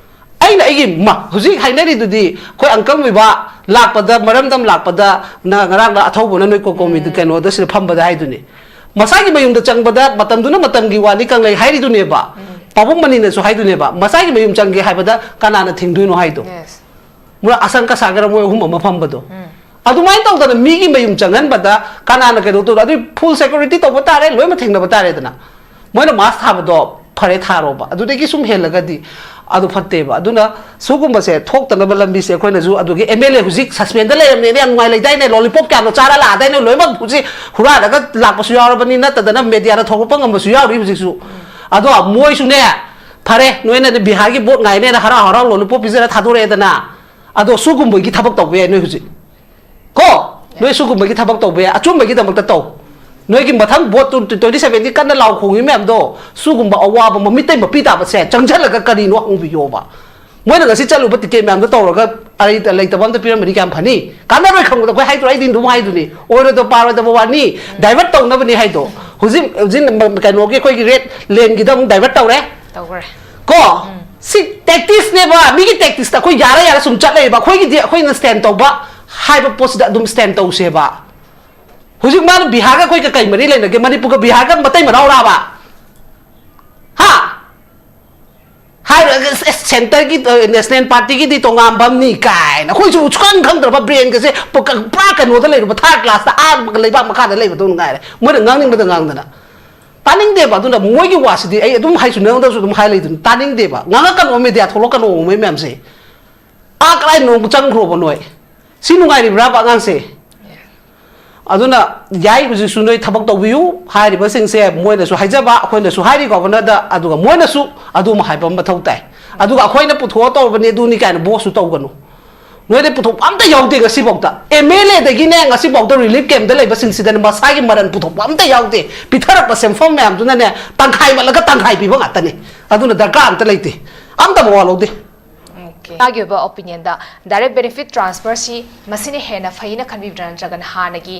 ꯑꯩꯅ ꯑꯩꯒꯤ ꯃ-, ꯍꯧꯖꯤꯛ ꯍꯥꯏꯅꯔꯤꯗꯨꯗꯤ ꯑꯩꯈꯣꯏ ꯑꯪꯀꯜ ꯃꯣꯏꯕꯥ ꯂꯥꯛꯄꯗ, ꯃꯔꯝꯗꯝ ꯂꯥꯛꯄꯗ, ꯅ-, ꯉꯔꯥꯡꯅ ꯑꯊꯧꯕꯅ ꯅꯣꯏ ꯀꯣꯀꯣꯃꯤꯗ ꯀꯩꯅꯣꯗ ꯁꯤꯗ ꯐꯝꯕꯗ ꯍꯥꯏꯗꯨꯅꯤ꯫ ꯃꯁꯥꯒꯤ ꯃꯌꯨꯝꯗ ꯆꯪꯕꯗ ꯃꯇꯝꯗꯨꯅ ꯃꯇꯝꯒꯤ ꯋꯥꯅꯤ ꯀꯪꯂꯩ ꯍꯥꯏꯔꯤꯗꯨꯅꯦꯕ꯫ ꯄꯥꯕꯨꯡ ꯃꯅꯤꯅꯁꯨ ꯍꯥꯏꯗꯨꯅꯦꯕ, ꯃꯁꯥꯒꯤ ꯃꯌꯨꯝ ꯆꯪꯒꯦ ꯍꯥꯏꯕꯗ ꯀꯅꯥꯅ ꯊꯤꯡꯗꯣꯏꯅꯣ ꯍꯥꯏꯗꯣ꯫ ꯃꯣꯏ ꯑꯁꯪ ꯀꯁꯥꯒꯔ ꯃꯣꯏ ꯑꯍꯨꯝ ꯑꯃ ꯐꯝꯕꯗꯣ꯫ ꯑꯗꯨꯃꯥꯏꯅ ꯇꯧꯗꯅ ꯃꯤꯒꯤ ꯃꯌꯨꯝ ꯆꯪꯍꯟꯕꯗ ꯀꯅꯥꯅ ꯀꯩꯅꯣ ꯇꯧꯗꯣ? ꯑꯗꯨꯏ ꯐꯨꯜ ꯁꯦꯀ꯭ꯌꯨꯔꯤꯇꯤ ꯇꯧꯕ ꯇꯥꯔꯦ, ꯂꯣꯏꯅꯃꯛ ꯊꯦꯡꯅꯕ ꯇꯥꯔꯦꯗꯅ꯫ ꯃꯣꯏꯅ ꯃꯥꯁ ꯊꯥꯕꯗꯣ ꯐꯔꯦ, ꯊꯥꯔꯣꯕ꯫ ꯑꯗꯨꯗꯒꯤ ꯁꯨꯝ ꯍꯦꯜꯂꯒꯗꯤ ꯑꯗꯨ ꯐꯠꯇꯦꯕ꯫ ꯑꯗꯨꯅ ꯁꯤꯒꯨꯝꯕꯁꯦ ꯊꯣꯛꯇꯅꯕ ꯂꯝꯕꯤꯁꯦ ꯑꯩꯈꯣꯏꯅꯁꯨ, ꯑꯗꯨꯒꯤ ꯑꯦꯝ ꯑꯦꯜ ꯑꯦ ꯍꯧꯖꯤꯛ ꯁꯁꯄꯦꯟꯗ ꯂꯩꯔꯕꯅꯦꯅ ꯌꯥꯝ ꯅꯨꯡꯉꯥꯏ ꯂꯩꯗꯥꯏꯅꯦ, ꯂꯣꯂꯤꯄꯣꯞ ꯀꯌꯥꯅꯣ ꯆꯥꯔ ꯂꯥꯛꯑꯗꯥꯏꯅꯦ, ꯂꯣꯏꯅꯃꯛ ꯍꯧꯖꯤꯛ ꯍꯨꯔꯥꯜꯂꯒ ꯂꯥꯛꯄꯁꯨ ꯌꯥꯎꯔꯕꯅꯤ, ꯅꯠꯇꯗꯅ ꯃꯦꯗꯤꯌꯥꯗ ꯊꯣꯛꯂꯛꯄ ꯉꯝꯕꯁꯨ ꯌꯥꯎꯔꯤ ꯍꯧꯖꯤꯛꯁꯨ꯫ ꯑꯗꯣ ꯃꯣꯏꯁꯨꯅꯦ, ꯐꯔꯦ, ꯅꯣꯏꯅ ꯕꯤꯍꯥꯔꯒꯤ ꯚꯣꯠ ꯉꯥꯏꯅꯦꯅ ꯍꯔꯥꯎ ꯍꯔꯥꯎ ꯂꯣꯂꯤꯄꯣꯞ ꯄꯤꯖꯔ ꯊꯥꯗꯣꯔꯛꯑꯦꯗꯅ, ꯑꯗꯣ ꯁꯤꯒꯨꯝꯕꯒꯤ ꯊꯕꯛ ꯇꯧꯕ ꯌꯥꯏ ꯅꯣꯏ ꯍꯧꯖꯤꯛ꯫ ꯀꯣ, ꯅꯣꯏ ꯁꯤꯒꯨꯝꯕꯒꯤ ꯊꯕꯛ ꯇꯧꯕ ꯌꯥꯏ, ꯑꯆꯨꯝꯕꯒꯤꯗꯃꯛꯇ ꯇꯧ꯫ ꯅꯣꯏꯒꯤ ꯃꯊꯪ ꯚꯣꯠ ꯇ꯭ꯋꯦꯟꯇꯤ ꯁꯚꯦꯟꯒꯤ ꯀꯟꯅ ꯂꯥꯎ ꯈꯣꯡꯉꯤ ꯃꯌꯥꯝꯗꯣ, ꯁꯤꯒꯨꯝꯕ ꯑꯋꯥꯕ ꯃꯃꯤꯠꯇꯩ ꯃꯄꯤ ꯇꯥꯕꯁꯦ ꯆꯪꯁꯤꯜꯂꯒ ꯀꯔꯤꯅꯣ ꯍꯪꯕꯤꯌꯣꯕ꯫ ꯃꯣꯏꯅ ꯉꯁꯤ ꯆꯠꯂꯨꯕ ꯇꯤꯀꯦꯠ ꯃꯌꯥꯝꯗꯣ ꯇꯧꯔꯒ ꯑꯔꯩ ꯂꯩꯇꯕ ꯑꯝꯇ ꯄꯤꯔꯝꯃꯗꯤ ꯀꯌꯥꯝ ꯐꯅꯤ? ꯀꯥꯟꯅꯔꯣꯏ ꯈꯪꯕꯗ ꯑꯩꯈꯣꯏ ꯍꯥꯏꯗ꯭ꯔꯣ? ꯑꯩꯗꯤ ꯑꯗꯨꯝ ꯍꯥꯏꯗꯨꯅꯤ, ꯑꯣꯏꯔꯣꯏꯗꯕ ꯄꯥꯔꯣꯏꯗꯕ ꯋꯥꯅꯤ, ꯗꯥꯏꯚꯔꯠ ꯇꯧꯅꯕꯅꯤ ꯍꯥꯏꯗꯣ꯫ ꯍꯧꯖꯤꯛ ꯍꯧꯖꯤꯛ ꯀꯩꯅꯣꯒꯤ ꯑꯩꯈꯣꯏꯒꯤ ꯔꯦꯠ ꯂꯦꯟꯒꯤꯗ ꯑꯃꯨꯛ ꯗꯥꯏꯚꯔꯠ ꯇꯧꯔꯦ꯫ ꯇꯧꯈ꯭ꯔꯦ꯫ ꯀꯣ, ꯁꯤ ꯇꯦꯛꯇꯤꯛꯁꯅꯦꯕ꯫ ꯃꯤꯒꯤ ꯇꯦꯛꯇꯤꯛꯁꯇ ꯑꯩꯈꯣꯏ ꯌꯥꯔ ꯌꯥꯔ ꯁꯨꯝ ꯆꯠ ꯂꯩꯌꯦꯕ꯫ ꯑꯩꯈꯣꯏꯒꯤꯗꯤ ꯑꯩꯈꯣꯏꯅ ꯁ꯭ꯇꯦꯟ ꯇꯧꯕ ꯍꯥꯏꯕ ꯄꯣꯠꯁꯤꯗ ꯑꯗꯨꯝ ꯁ꯭ꯇꯦꯟ ꯇꯧꯁꯦꯕ꯫ ꯍꯧꯖꯤꯛ ꯃꯥꯅ ꯕꯤꯍꯥꯔꯒ ꯑꯩꯈꯣꯏꯒ ꯀꯩ ꯃꯔꯤ ꯂꯩꯅꯒꯦ? ꯃꯅꯤꯄꯨꯔꯒ ꯕꯤꯍꯥꯔꯒ ꯃꯇꯩ ꯃꯅꯥꯎꯔꯥꯕ? ꯍꯥ? ꯍꯥꯏꯔꯒ ꯑꯁ, ꯑꯁ, ꯁꯦꯟꯇꯔꯒꯤ, ꯑ, ꯅꯦꯁꯅꯦꯜ ꯄꯥꯔꯇꯤꯒꯤꯗꯤ ꯇꯣꯉꯥꯟꯕ ꯑꯃꯅꯤ ꯀꯥꯏꯅ꯫ ꯑꯩꯈꯣꯏꯁꯨ ꯁꯨꯈꯪ ꯈꯪꯗ꯭ꯔꯕ, ꯕ꯭ꯔꯦꯟꯒꯁꯦ ꯄꯨ-, ꯄꯨꯔꯥ ꯀꯩꯅꯣꯗ ꯂꯩꯔꯨꯕ, ꯊꯥꯔꯠ ꯀ꯭ꯂꯥꯁꯇ, ꯑꯥ ꯂꯩꯕꯥꯛ ꯃꯈꯥꯗ ꯂꯩꯕꯗꯧꯅ ꯉꯥꯏꯔꯦ꯫ ꯃꯣꯏꯅ ꯉꯥꯡꯅꯤꯡꯕꯗ ꯉꯥꯡꯗꯅ꯫ ꯇꯥꯅꯤꯡꯗꯦꯕ꯫ ꯑꯗꯨꯅ ꯃꯣꯏꯒꯤ ꯋꯥꯁꯤꯗꯤ ꯑꯩ ꯑꯗꯨꯝ ꯍꯥꯏꯁꯨ ꯅꯉꯣꯟꯗꯁꯨ ꯑꯗꯨꯝ ꯍꯥꯏ ꯂꯩꯗꯨꯅꯤ, ꯇꯥꯅꯤꯡꯗꯦꯕ꯫ ꯉꯥꯡꯉꯛꯀꯅꯣ, ꯃꯦꯗꯤꯌꯥ ꯊꯣꯛꯂꯛꯀꯅꯣ, ꯃꯣꯏ ꯃꯌꯥꯝꯁꯦ꯫ ꯑꯥ ꯀꯗꯥꯏ ꯅꯣꯡ ꯆꯪꯈ꯭ꯔꯣꯕ ꯅꯣꯏ? ꯁꯤ ꯅꯨꯡꯉꯥꯏꯔꯤꯕ꯭ꯔꯥꯕ ꯑꯉꯥꯡꯁꯦ? ꯑꯗꯨꯅ ꯌꯥꯏ, ꯍꯧꯖꯤꯛꯁꯨ ꯅꯣꯏ ꯊꯕꯛ ꯇꯧꯕꯤꯌꯨ ꯍꯥꯏꯔꯤꯕꯁꯤꯡꯁꯦ, ꯃꯣꯏꯅꯁꯨ ꯍꯥꯏꯖꯕ, ꯑꯩꯈꯣꯏꯅꯁꯨ ꯍꯥꯏꯔꯤ ꯒꯣꯕꯔꯅꯔꯗ, ꯑꯗꯨꯒ ꯃꯣꯏꯅꯁꯨ ꯑꯗꯨꯝ ꯍꯥꯏꯕ ꯑꯃ ꯃꯊꯧ ꯇꯥꯏ꯫ ꯑꯗꯨꯒ ꯑꯩꯈꯣꯏꯅ ꯄꯨꯊꯣꯛꯑ ꯇꯧꯔꯕꯅꯤ, ꯑꯗꯨꯅꯤ ꯀꯥꯏꯅ ꯕꯣꯁꯁꯨ ꯇꯧꯒꯅꯨ꯫ ꯅꯣꯏꯗ ꯄꯨꯊꯣꯛꯄ ꯑꯝꯇ ꯌꯥꯎꯗꯦ ꯉꯁꯤꯐꯥꯎꯗ꯫ ꯑꯦꯝ ꯑꯦꯜ ꯑꯦꯗꯒꯤꯅꯦ ꯉꯁꯤꯐꯥꯎꯗ ꯔꯤꯂꯤꯐ ꯀꯦꯝꯞꯇ ꯂꯩꯕꯁꯤꯡꯁꯤꯗꯅꯦ ꯃꯁꯥꯒꯤ ꯃꯔꯟ ꯄꯨꯊꯣꯛꯄ ꯑꯝꯇ ꯌꯥꯎꯗꯦ꯫ ꯄꯤꯊꯔꯛꯄ ꯁꯦꯟꯐꯝ ꯃꯌꯥꯝꯗꯨꯅꯅꯦ ꯇꯪꯈꯥꯏ ꯃꯠꯂꯒ ꯇꯪꯈꯥꯏ ꯄꯤꯕ ꯉꯥꯛꯇꯅꯤ꯫ ꯑꯗꯨꯅ ꯗꯔꯀꯥꯔ ꯑꯝꯇ ꯂꯩꯇꯦ꯫ ꯑꯝꯇ ꯃꯋꯥ ꯂꯧꯗꯦ꯫ Okay. ꯃꯥꯒꯤ ꯑꯣꯏꯕ ꯑꯣꯄꯤꯅꯤꯌꯟꯗ ꯗꯥꯏꯔꯦꯛ ꯕꯦꯅꯤꯐꯤꯠ ꯇ꯭ꯔꯥꯟꯁꯐꯔꯁꯤ ꯃꯁꯤꯅ ꯍꯦꯟꯅ ꯐꯩꯅ ꯈꯟꯕꯤꯕ꯭ꯔꯥ, ꯅꯠꯇ꯭ꯔꯒꯅ ꯍꯥꯟꯅꯒꯤ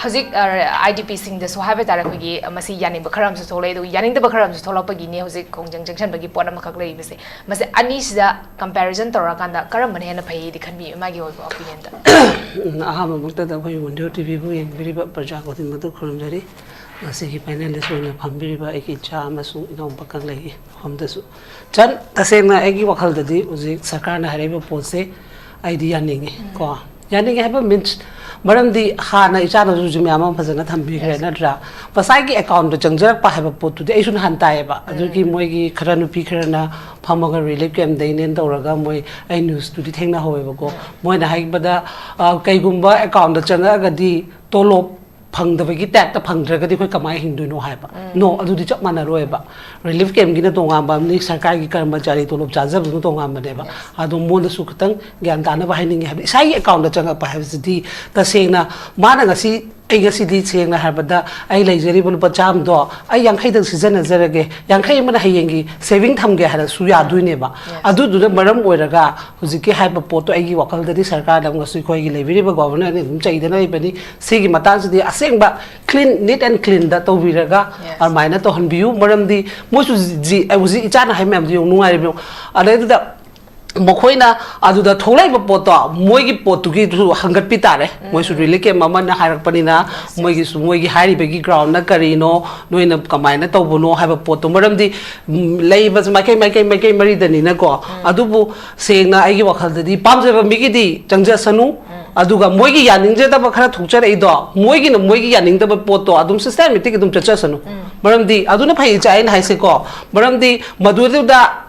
ꯍꯧꯖꯤꯛ ꯑꯥꯏ ꯗꯤ ꯄꯤꯁꯤꯡꯗꯁꯨ ꯍꯥꯏꯕ ꯇꯥꯔꯦ, ꯑꯩꯈꯣꯏꯒꯤ ꯃꯁꯤ ꯌꯥꯅꯤꯡꯕ ꯈꯔ ꯑꯃꯁꯨ ꯊꯣꯛꯂꯛꯑꯦ, ꯑꯗꯨꯒ ꯌꯥꯅꯤꯡꯗꯕ ꯈꯔ ꯑꯃꯁꯨ ꯊꯣꯛꯂꯛꯄꯒꯤꯅꯦ ꯍꯧꯖꯤꯛ ꯈꯣꯡꯖꯪ ꯆꯪꯁꯟꯕꯒꯤ ꯄꯣꯠ ꯑꯃꯈꯛ ꯂꯩꯔꯤꯕꯁꯦ꯫ ꯃꯁꯤ ꯑꯅꯤꯁꯤꯗ ꯀꯝꯄꯦꯔꯤꯖꯟ ꯇꯧꯔꯀꯥꯟꯗ ꯀꯔꯝꯕꯅ ꯍꯦꯟꯅ ꯐꯩꯗꯤ ꯈꯟꯕꯤ, ꯃꯥꯒꯤ ꯑꯣꯏꯕ ꯑꯣꯄꯤꯅꯤꯌꯟꯗ? ꯑꯍꯥꯟꯕꯃꯛꯇꯗ ꯑꯩꯈꯣꯏ ꯋꯤꯟꯗꯤꯌꯣ ꯇꯤ ꯚꯤꯕꯨ ꯌꯦꯡꯕꯤꯔꯤꯕ ꯄ꯭ꯔꯖꯥ ꯈꯨꯗꯤꯡꯃꯛꯇ ꯈꯨꯔꯨꯝꯖꯔꯤ꯫ ꯉꯁꯤꯒꯤ ꯄꯦꯅꯦꯂꯤꯁ ꯑꯣꯏꯅ ꯐꯝꯕꯤꯔꯤꯕ ꯑꯩꯒꯤ ꯏꯆꯥ ꯑꯃꯁꯨꯡ ꯏꯅꯥꯎꯄꯥ ꯀꯪꯂꯩꯒꯤ ꯃꯐꯝꯗꯁꯨ ꯆꯟ, ꯇꯁꯦꯡꯅ ꯑꯩꯒꯤ ꯋꯥꯈꯜꯗꯗꯤ ꯍꯧꯖꯤꯛ ꯁꯔꯀꯥꯔꯅ ꯍꯥꯏꯔꯛꯏꯕ ꯄꯣꯠꯁꯦ ꯑꯩꯗꯤ ꯌꯥꯅꯤꯡꯉꯤ ꯀꯣ꯫ ꯌꯥꯅꯤꯡꯉꯤ ꯍꯥꯏꯕ ꯃꯤꯟꯁ, ꯃꯔꯝꯗꯤ ꯍꯥꯟꯅ ꯏꯆꯥꯅꯁꯨ ꯍꯧꯖꯤꯛ ꯃꯌꯥꯝ ꯑꯃ ꯐꯖꯅ ꯊꯝꯕꯤꯈ꯭ꯔꯦ, ꯅꯠꯇ꯭ꯔꯥ? ꯃꯁꯥꯒꯤ ꯑꯦꯀꯥꯎꯟꯗ ꯆꯪꯖꯔꯛꯄ ꯍꯥꯏꯕ ꯄꯣꯠꯇꯨꯗꯤ ꯑꯩꯁꯨ ꯅꯍꯥꯟ ꯇꯥꯏꯌꯦꯕ꯫ ꯑꯗꯨꯒꯤ ꯃꯣꯏꯒꯤ ꯈꯔ ꯅꯨꯄꯤ ꯈꯔꯅ ꯐꯝꯃꯒ ꯔꯤꯂꯤꯐ ꯀꯦꯝꯗꯩꯅꯦꯅ ꯇꯧꯔꯒ ꯃꯣꯏ, ꯑꯩ ꯅ꯭ꯌꯨꯁꯇꯨꯗꯤ ꯊꯦꯡꯅꯍꯧꯋꯦꯕꯀꯣ꯫ ꯃꯣꯏꯅ ꯍꯥꯏꯕꯗ, ꯑ, ꯀꯩꯒꯨꯝꯕ ꯑꯦꯀꯥꯎꯟꯗ ꯆꯪꯉꯛꯑꯒꯗꯤ ꯇꯣꯂꯣꯞ ꯐꯪꯗꯕꯒꯤ ꯇꯥꯏꯞꯇ ꯐꯪꯗ꯭ꯔꯒꯗꯤ ꯑꯩꯈꯣꯏ ꯀꯃꯥꯏꯅ ꯍꯤꯡꯗꯣꯏꯅꯣ ꯍꯥꯏꯕ꯫ ꯅꯣ, ꯑꯗꯨꯗꯤ ꯆꯞ ꯃꯥꯟꯅꯔꯣꯏꯕ꯫ ꯔꯤꯂꯤꯐ ꯀꯦꯝꯒꯤꯅ ꯇꯣꯉꯥꯟꯕ ꯑꯃꯅꯤ, ꯁꯔꯀꯥꯔꯒꯤ ꯀꯔꯃꯆꯥꯔꯤ ꯇꯣꯂꯣꯞ ꯆꯥꯖꯕꯗꯨꯅ ꯇꯣꯉꯥꯟꯕꯅꯦꯕ꯫ ꯑꯗꯣ ꯃꯉꯣꯟꯗꯁꯨ ꯈꯤꯇꯪ ꯒ꯭ꯌꯥꯟ ꯇꯥꯅꯕ ꯍꯥꯏꯅꯤꯡꯉꯤ ꯍꯥꯏꯕꯗꯤ, ꯏꯁꯥꯒꯤ ꯑꯦꯀꯥꯎꯟꯗ ꯆꯪꯉꯛꯄ ꯍꯥꯏꯕꯁꯤꯗꯤ ꯇꯁꯦꯡꯅ ꯃꯥꯅ ꯉꯁꯤ, ꯑꯩ ꯉꯁꯤꯗꯤ ꯁꯦꯡꯅ ꯍꯥꯏꯔꯕꯗ ꯑꯩ ꯂꯩꯖꯔꯤꯕ ꯂꯨꯄꯥ ꯆꯥꯝꯃꯗꯣ ꯑꯩ ꯌꯥꯡꯈꯩꯗꯪ ꯁꯤꯖꯤꯟꯅꯖꯔꯒꯦ, ꯌꯥꯡꯈꯩ ꯑꯃꯅ ꯍꯌꯦꯡꯒꯤ ꯁꯦꯚꯤꯡ ꯊꯝꯒꯦ ꯍꯥꯏꯔꯁꯨ ꯌꯥꯗꯣꯏꯅꯦꯕ꯫ ꯑꯗꯨꯗꯨꯅ ꯃꯔꯝ ꯑꯣꯏꯔꯒ ꯍꯧꯖꯤꯛꯀꯤ ꯍꯥꯏꯕ ꯄꯣꯠꯇꯣ ꯑꯩꯒꯤ ꯋꯥꯈꯜꯗꯗꯤ ꯁꯔꯀꯥꯔꯗ ꯑꯃꯨꯛ ꯉꯁꯤ ꯑꯩꯈꯣꯏꯒꯤ ꯂꯩꯕꯤꯔꯤꯕ ꯒꯣꯕꯔꯅꯔꯅ ꯑꯗꯨꯝ ꯆꯩꯗꯅ ꯂꯩꯕꯅꯤ꯫ ꯁꯤꯒꯤ ꯃꯇꯥꯡꯁꯤꯗꯤ ꯑꯁꯦꯡꯕ ꯀ꯭ꯂꯤꯟ, ꯅꯤꯠ ꯑꯦꯟ ꯀ꯭ꯂꯤꯟꯗ ꯇꯧꯕꯤꯔꯒ ꯑꯗꯨꯃꯥꯏꯅ ꯇꯧꯍꯟꯕꯤꯌꯨ꯫ ꯃꯔꯝꯗꯤ ꯃꯣꯏꯁꯨ ꯖꯤ-, ꯍꯧꯖꯤꯛ ꯏꯆꯥꯅ ꯍꯥꯏ ꯃꯌꯥꯝꯗꯣ ꯌꯦꯡꯉꯨ, ꯅꯨꯡꯉꯥꯏꯔꯤꯕ ꯌꯦꯡꯉꯨ꯫ ꯑꯗꯩꯗꯨꯗ ꯃꯈꯣꯏꯅ ꯑꯗꯨꯗ ꯊꯣꯛꯂꯛꯏꯕ ꯄꯣꯠꯇꯣ ꯃꯣꯏꯒꯤ ꯄꯣꯠꯇꯨꯒꯤꯁꯨ ꯍꯪꯒꯠꯄꯤ ꯇꯥꯔꯦ꯫ ꯃꯣꯏꯁꯨ ꯔꯤꯂꯤꯐ ꯀꯦꯝ ꯑꯃꯅ ꯍꯥꯏꯔꯛꯄꯅꯤꯅ, ꯃꯣꯏꯒꯤꯁꯨ, ꯃꯣꯏꯒꯤ ꯍꯥꯏꯔꯤꯕꯒꯤ ꯒ꯭ꯔꯥꯎꯟꯅ ꯀꯔꯤꯅꯣ, ꯅꯣꯏꯅ ꯀꯃꯥꯏꯅ ꯇꯧꯕꯅꯣ ꯍꯥꯏꯕ ꯄꯣꯠꯇꯣ꯫ ꯃꯔꯝꯗꯤ, ꯎꯝ, ꯂꯩꯕꯁꯦ ꯃꯥꯏꯀꯩ, ꯃꯥꯏꯀꯩ, ꯃꯥꯏꯀꯩ ꯃꯔꯤꯗꯅꯤꯅꯀꯣ꯫ ꯑꯗꯨꯕꯨ ꯁꯦꯡꯅ ꯑꯩꯒꯤ ꯋꯥꯈꯜꯗꯗꯤ ꯄꯥꯝꯖꯕ ꯃꯤꯒꯤꯗꯤ ꯆꯪꯖꯁꯅꯨ꯫ ꯑꯗꯨꯒ ꯃꯣꯏꯒꯤ ꯌꯥꯅꯤꯡꯖꯗꯕ ꯈꯔ ꯊꯣꯛꯆꯔꯛꯏꯗꯣ, ꯃꯣꯏꯒꯤꯅ ꯃꯣꯏꯒꯤ ꯌꯥꯅꯤꯡꯗꯕ ꯄꯣꯠꯇꯣ ꯑꯗꯨꯝ ꯁꯤꯁꯇꯦꯃꯦꯇꯤꯛ ꯑꯗꯨꯝ ꯆꯠꯆꯁꯅꯨ꯫ ꯃꯔꯝꯗꯤ ꯑꯗꯨꯅ ꯐꯩ, ꯏꯆꯥ, ꯑꯩꯅ ꯍꯥꯏꯁꯦꯀꯣ꯫ ꯃꯔꯝꯗꯤ ꯃꯗꯨꯗꯨꯗ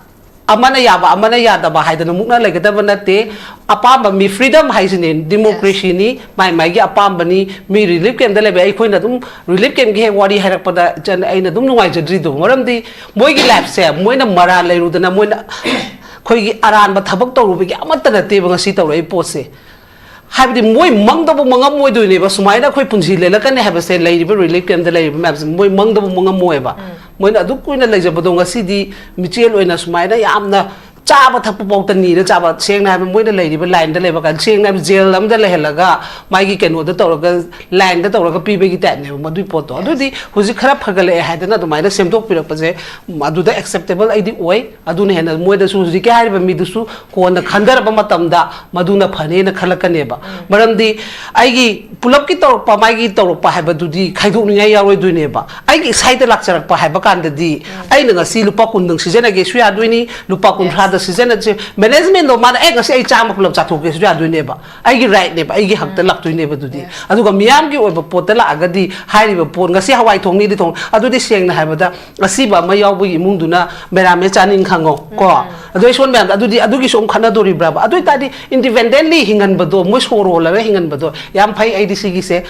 ꯑꯃꯅ ꯌꯥꯕ, ꯑꯃꯅ ꯌꯥꯗꯕ ꯍꯥꯏꯗꯅ ꯃꯨꯛꯅ ꯂꯩꯒꯗꯕ ꯅꯠꯇꯦ꯫ ꯑꯄꯥꯝꯕ ꯃꯤ, ꯐ꯭ꯔꯤꯗꯝ ꯍꯥꯏꯁꯤꯅꯦ, ꯗꯤꯃꯣꯀ꯭ꯔꯦꯁꯤꯅꯤ, ꯃꯥꯏ ꯃꯥꯏꯒꯤ ꯑꯄꯥꯝꯕꯅꯤ꯫ ꯃꯤ ꯔꯤꯂꯤꯐ ꯀꯦꯝꯗ ꯂꯩꯕ, ꯑꯩꯈꯣꯏꯅ ꯑꯗꯨꯝ ꯔꯤꯂꯤꯐ ꯀꯦꯝꯒꯤ ꯍꯦꯛ ꯋꯥꯔꯤ ꯍꯥꯏꯔꯛꯄꯗ ꯏꯆꯟ, ꯑꯩꯅ ꯑꯗꯨꯝ ꯅꯨꯡꯉꯥꯏꯖꯗ꯭ꯔꯤꯗꯣ, ꯃꯔꯝꯗꯤ ꯃꯣꯏꯒꯤ ꯂꯥꯏꯐꯁꯦ ꯃꯣꯏꯅ ꯃꯔꯥꯜ ꯂꯩꯔꯨꯗꯅ, ꯃꯣꯏꯅ ꯑꯩꯈꯣꯏꯒꯤ ꯑꯔꯥꯟꯕ ꯊꯕꯛ ꯇꯧꯔꯨꯕꯒꯤ ꯑꯃꯠꯇ ꯅꯠꯇꯦꯕ ꯉꯁꯤ ꯇꯧꯔꯛꯏ ꯄꯣꯠꯁꯦ꯫ ꯍꯥꯏꯕꯗꯤ ꯃꯣꯏ ꯃꯪꯗꯕꯨ ꯃꯪꯉꯝꯃꯣꯏꯗꯣꯏꯅꯦꯕ, ꯁꯨꯃꯥꯏꯅ ꯑꯩꯈꯣꯏ ꯄꯨꯟꯁꯤ ꯂꯦꯜꯂꯛꯀꯅꯤ ꯍꯥꯏꯕꯁꯦ꯫ ꯂꯩꯔꯤꯕ ꯔꯤꯂꯤꯐ ꯀꯦꯝꯗ ꯂꯩꯔꯤꯕ ꯃꯌꯥꯝꯁꯦ ꯃꯣꯏ ꯃꯪꯗꯕꯨ ꯃꯪꯉꯝꯃꯣꯏꯕ꯫ ꯃꯣꯏꯅ ꯑꯗꯨꯛ ꯀꯨꯏꯅ ꯂꯩꯖꯕꯗꯣ ꯉꯁꯤꯗꯤ ꯃꯤꯆꯦꯜ ꯑꯣꯏꯅ ꯁꯨꯃꯥꯏꯅ ꯌꯥꯝꯅ ꯆꯥꯕ ꯊꯛꯄ ꯐꯥꯎꯗ ꯅꯤꯔ ꯆꯥꯕ, ꯁꯦꯡꯅ ꯍꯥꯏꯕ, ꯃꯣꯏꯅ ꯂꯩꯔꯤꯕ ꯂꯥꯏꯟꯗ ꯂꯩꯕ ꯀꯥꯟꯗ, ꯁꯦꯡꯅ ꯍꯥꯏꯕ, ꯖꯦꯜ ꯑꯃꯗ ꯂꯩꯍꯜꯂꯒ ꯃꯥꯒꯤ ꯀꯩꯅꯣꯗ ꯇꯧꯔꯒ, ꯂꯥꯏꯟꯗ ꯇꯧꯔꯒ ꯄꯤꯕꯒꯤ ꯇꯥꯏꯞꯅꯦꯕ ꯃꯗꯨꯏ ꯄꯣꯠꯇꯣ꯫ ꯑꯗꯨꯗꯤ ꯍꯧꯖꯤꯛ ꯈꯔ ꯐꯒꯠꯂꯛꯑꯦ ꯍꯥꯏꯗꯅ ꯑꯗꯨꯃꯥꯏꯅ ꯁꯦꯝꯗꯣꯛꯄꯤꯔꯛꯄꯁꯦ, ꯎꯝ, ꯑꯗꯨꯗ ꯑꯦꯛꯁꯦꯞꯇꯦꯕꯜ ꯑꯩꯗꯤ ꯑꯣꯏ꯫ ꯑꯗꯨꯅ ꯍꯦꯟꯅ ꯃꯣꯏꯗꯁꯨ, ꯍꯧꯖꯤꯛꯀꯤ ꯍꯥꯏꯔꯤꯕ ꯃꯤꯗꯨꯁꯨ ꯀꯣꯟꯅ ꯈꯟꯊꯔꯕ ꯃꯇꯝꯗ ꯃꯗꯨꯅ ꯐꯅꯦꯅ ꯈꯜꯂꯛꯀꯅꯦꯕ꯫ ꯃꯔꯝꯗꯤ ꯑꯩꯒꯤ ꯄꯨꯂꯞꯀꯤ ꯇꯧꯔꯛꯄ, ꯃꯥꯒꯤ ꯇꯧꯔꯛꯄ ꯍꯥꯏꯕꯗꯨꯗꯤ ꯈꯥꯏꯗꯣꯛꯅꯤꯡꯉꯥꯏ ꯌꯥꯎꯔꯣꯏꯗꯣꯏꯅꯦꯕ꯫ ꯑꯩꯒꯤ ꯏꯁꯥꯗ ꯂꯥꯛꯆꯔꯛꯄ ꯍꯥꯏꯕ ꯀꯥꯟꯗꯗꯤ ꯑꯩꯅ ꯉꯁꯤ ꯂꯨꯄꯥ ꯀꯨꯟꯗꯪ ꯁꯤꯖꯤꯟꯅꯒꯦꯁꯨ ꯌꯥꯗꯣꯏꯅꯤ, ꯂꯨꯄꯥ ꯀꯨꯟꯊ꯭ꯔꯥꯗ ꯁꯤꯖꯟꯅꯁꯦ ꯃꯦꯅꯦꯖꯃꯦꯟꯗꯣ ꯃꯥꯅ ꯑꯦ ꯉꯁꯤ ꯑꯩ ꯆꯥꯝꯃ ꯄꯨꯂꯞ ꯆꯥꯊꯣꯛꯀꯦꯁꯨ ꯌꯥꯗꯣꯏꯅꯦꯕ꯫ ꯑꯩꯒꯤ ꯔꯥꯏꯠꯅꯦꯕ, ꯑꯩꯒꯤ ꯍꯛꯇ ꯂꯥꯛꯇꯣꯏꯅꯦꯕ꯫ ꯑꯗꯨꯗꯤ ꯑꯗꯨꯒ ꯃꯤꯌꯥꯝꯒꯤ ꯑꯣꯏꯕ ꯄꯣꯠꯇ ꯂꯥꯛꯑꯒꯗꯤ ꯍꯥꯏꯔꯤꯕ ꯄꯣꯠ ꯉꯁꯤ ꯍꯋꯥꯏ ꯊꯣꯡꯅꯤꯗꯤ ꯊꯣꯡ, ꯑꯗꯨꯗꯤ ꯁꯦꯡꯅ ꯍꯥꯏꯕꯗ ꯑꯁꯤꯕ ꯑꯃ ꯌꯥꯎꯕꯒꯤ ꯏꯃꯨꯡꯗꯨꯅ ꯃꯦꯔꯥꯃꯦ ꯆꯥꯅꯤꯡ ꯈꯪꯉꯣ ꯀꯣ꯫ ꯑꯗꯣ ꯑꯩ ꯁꯣꯟ ꯃꯌꯥꯝꯗ ꯑꯗꯨꯗꯤ ꯑꯗꯨꯒꯤꯁꯨ ꯑꯃꯨꯛ ꯈꯠꯅꯗꯣꯔꯤꯕ꯭ꯔꯕ? ꯑꯗꯨ ꯑꯣꯏꯇꯥꯔꯗꯤ ꯏꯟꯗꯤꯄꯦꯟꯗꯦꯟꯂꯤ ꯍꯤꯡꯍꯟꯕꯗꯣ, ꯃꯣꯏ ꯁꯣꯔ ꯍꯣꯜꯂꯒ ꯍꯤꯡꯍꯟꯕꯗꯣ ꯌꯥꯝ ꯐꯩ꯫ ꯑꯩꯗꯤ ꯁꯤꯒꯤꯁꯦ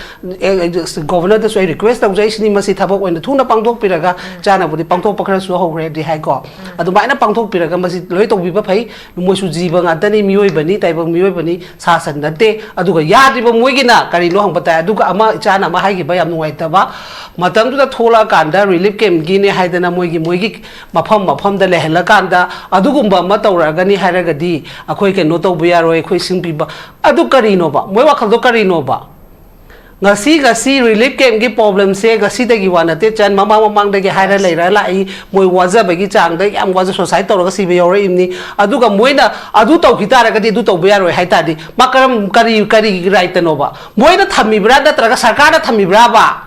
ꯒꯣꯚꯔꯅꯔꯗꯁꯨ ꯑꯩ ꯔꯤꯀ꯭ꯋꯦꯁ ꯇꯧꯖꯩ ꯁꯤꯅꯤ, ꯃꯁꯤ ꯊꯕꯛ ꯑꯣꯏꯅ ꯊꯨꯅ ꯄꯥꯡꯊꯣꯛꯄꯤꯔꯒ, ꯆꯥꯅꯕꯨꯗꯤ ꯄꯥꯡꯊꯣꯛꯄ ꯈꯔꯁꯨ ꯍꯧꯈ꯭ꯔꯦꯗꯤ ꯍꯥꯏꯀꯣ꯫ ꯑꯗꯨꯃꯥꯏꯅ ꯄꯥꯡꯊꯣꯛꯄꯤꯔꯒ ꯃꯁꯤ ꯂꯣꯏ ꯇꯧꯕꯤꯕ ꯐꯩ꯫ ꯃꯣꯏꯁꯨ ꯖꯤꯕ ꯉꯥꯛꯇꯅꯤ, ꯃꯤꯑꯣꯏꯕꯅꯤ, ꯇꯥꯏꯕꯪ ꯃꯤꯑꯣꯏꯕꯅꯤ, ꯁꯥ ꯁꯟ ꯅꯠꯇꯦ꯫ ꯑꯗꯨꯒ ꯌꯥꯗ꯭ꯔꯤꯕ ꯃꯣꯏꯒꯤꯅ ꯀꯔꯤꯅꯣ ꯍꯪꯕ ꯇꯥꯏ꯫ ꯑꯗꯨꯒ ꯑꯃ ꯏꯆꯥꯅ ꯑꯃ ꯍꯥꯏꯈꯤꯕ ꯌꯥꯝ ꯅꯨꯡꯉꯥꯏꯇꯕ, ꯃꯇꯝꯗꯨꯗ ꯊꯣꯛꯂꯛꯑꯀꯥꯟꯗ ꯔꯤꯂꯤꯐ ꯀꯦꯝꯞꯀꯤꯅꯦ ꯍꯥꯏꯗꯅ ꯃꯣꯏꯒꯤ ꯃꯣꯏꯒꯤ ꯃꯐꯝ ꯃꯐꯝꯗ ꯂꯩꯍꯜꯂꯀꯥꯟꯗ ꯑꯗꯨꯒꯨꯝꯕ ꯑꯃ ꯇꯧꯔꯛꯑꯒꯅꯤ ꯍꯥꯏꯔꯒꯗꯤ ꯑꯩꯈꯣꯏ ꯀꯩꯅꯣ ꯇꯧꯕ ꯌꯥꯔꯣꯏ, ꯑꯩꯈꯣꯏ ꯏꯁꯤꯡ ꯄꯤꯕ, ꯑꯗꯨ ꯀꯔꯤꯅꯣꯕ? ꯃꯣꯏ ꯋꯥꯈꯜꯗꯣ ꯀꯔꯤꯅꯣꯕ? ꯉꯁꯤ, ꯉꯁꯤ ꯔꯤꯂꯤꯐ ꯀꯦꯝꯞꯀꯤ ꯄ꯭ꯔꯣꯕ꯭ꯂꯦꯝꯁꯦ ꯉꯁꯤꯗꯒꯤ ꯋꯥ ꯅꯠꯇꯦ, ꯆꯟ ꯃꯃꯥꯡ ꯃꯃꯥꯡꯗꯒꯤ ꯍꯥꯏꯔ ꯂꯩꯔ ꯂꯥꯛꯏ꯫ ꯃꯣꯏ ꯋꯥꯖꯕꯒꯤ ꯆꯥꯡꯗ ꯌꯥꯝ ꯋꯥꯖ ꯁꯨꯁꯥꯏꯠ ꯇꯧꯔꯒ ꯁꯤꯕ ꯌꯥꯎꯔꯛꯏꯕꯅꯤ꯫ ꯑꯗꯨꯒ ꯃꯣꯏꯅ ꯑꯗꯨ ꯇꯧꯈꯤ ꯇꯥꯔꯒꯗꯤ ꯑꯗꯨ ꯇꯧꯕ ꯌꯥꯔꯣꯏ ꯍꯥꯏ ꯇꯥꯔꯗꯤ ꯃꯥ ꯀꯔꯝ, ꯀꯔꯤ, ꯀꯔꯤ ꯔꯥꯏꯠꯇꯅꯣꯕ? ꯃꯣꯏꯅ ꯊꯝꯃꯤꯕ꯭ꯔꯥ ꯅꯠꯇ꯭ꯔꯒ ꯁꯔꯀꯥꯔꯅ ꯊꯝꯃꯤꯕ꯭ꯔꯥꯕ?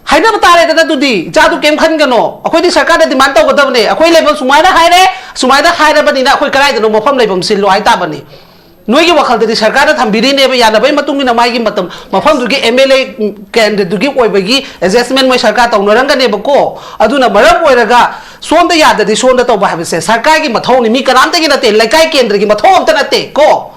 ꯍꯥꯏꯅꯕ ꯇꯥꯔꯦꯗꯅ ꯑꯗꯨꯗꯤ, ꯏꯆꯥꯗꯨ ꯀꯩꯝ ꯈꯟꯒꯅꯣ꯫ ꯑꯩꯈꯣꯏꯗꯤ ꯁꯔꯀꯥꯔꯗ ꯗꯤꯃꯥꯟ ꯇꯧꯒꯗꯕꯅꯦ꯫ ꯑꯩꯈꯣꯏ ꯂꯩꯐꯝ ꯁꯨꯃꯥꯏꯅ ꯍꯥꯏꯔꯦ, ꯁꯨꯃꯥꯏꯅ ꯍꯥꯏꯔꯕꯅꯤꯅ ꯑꯩꯈꯣꯏ ꯀꯗꯥꯏꯗꯅꯣ ꯃꯐꯝ ꯂꯩꯐꯝ ꯁꯤꯜꯂꯣ ꯍꯥꯏ ꯇꯥꯕꯅꯤ꯫ ꯅꯣꯏꯒꯤ ꯋꯥꯈꯜꯗꯗꯤ ꯁꯔꯀꯥꯔꯅ ꯊꯝꯕꯤꯔꯤꯅꯦꯕ, ꯌꯥꯅꯕꯒꯤ ꯃꯇꯨꯡ ꯏꯟꯅ ꯃꯥꯒꯤ ꯃꯇꯝ, ꯃꯐꯝꯗꯨꯒꯤ ꯑꯦꯝ ꯑꯦꯜ ꯑꯦ ꯀꯦꯟꯗ꯭ꯔꯗꯨꯒꯤ ꯑꯣꯏꯕꯒꯤ ꯑꯦꯗꯖꯁꯃꯦꯟ ꯃꯣꯏ ꯁꯔꯀꯥꯔ ꯇꯧꯅꯔꯝꯒꯅꯦꯕꯀꯣ꯫ ꯑꯗꯨꯅ ꯃꯔꯝ ꯑꯣꯏꯔꯒ ꯁꯣꯝꯗ ꯌꯥꯗꯗꯤ ꯁꯣꯝꯗ ꯇꯧꯕ ꯍꯥꯏꯕꯁꯦ ꯁꯔꯀꯥꯔꯒꯤ ꯃꯊꯧꯅꯤ, ꯃꯤ ꯀꯅꯥꯝꯇꯒꯤ ꯅꯠꯇꯦ, ꯂꯩꯀꯥꯏ ꯀꯦꯟꯗ꯭ꯔꯒꯤ ꯃꯊꯧ ꯑꯝꯇ ꯅꯠꯇꯦ ꯀꯣ꯫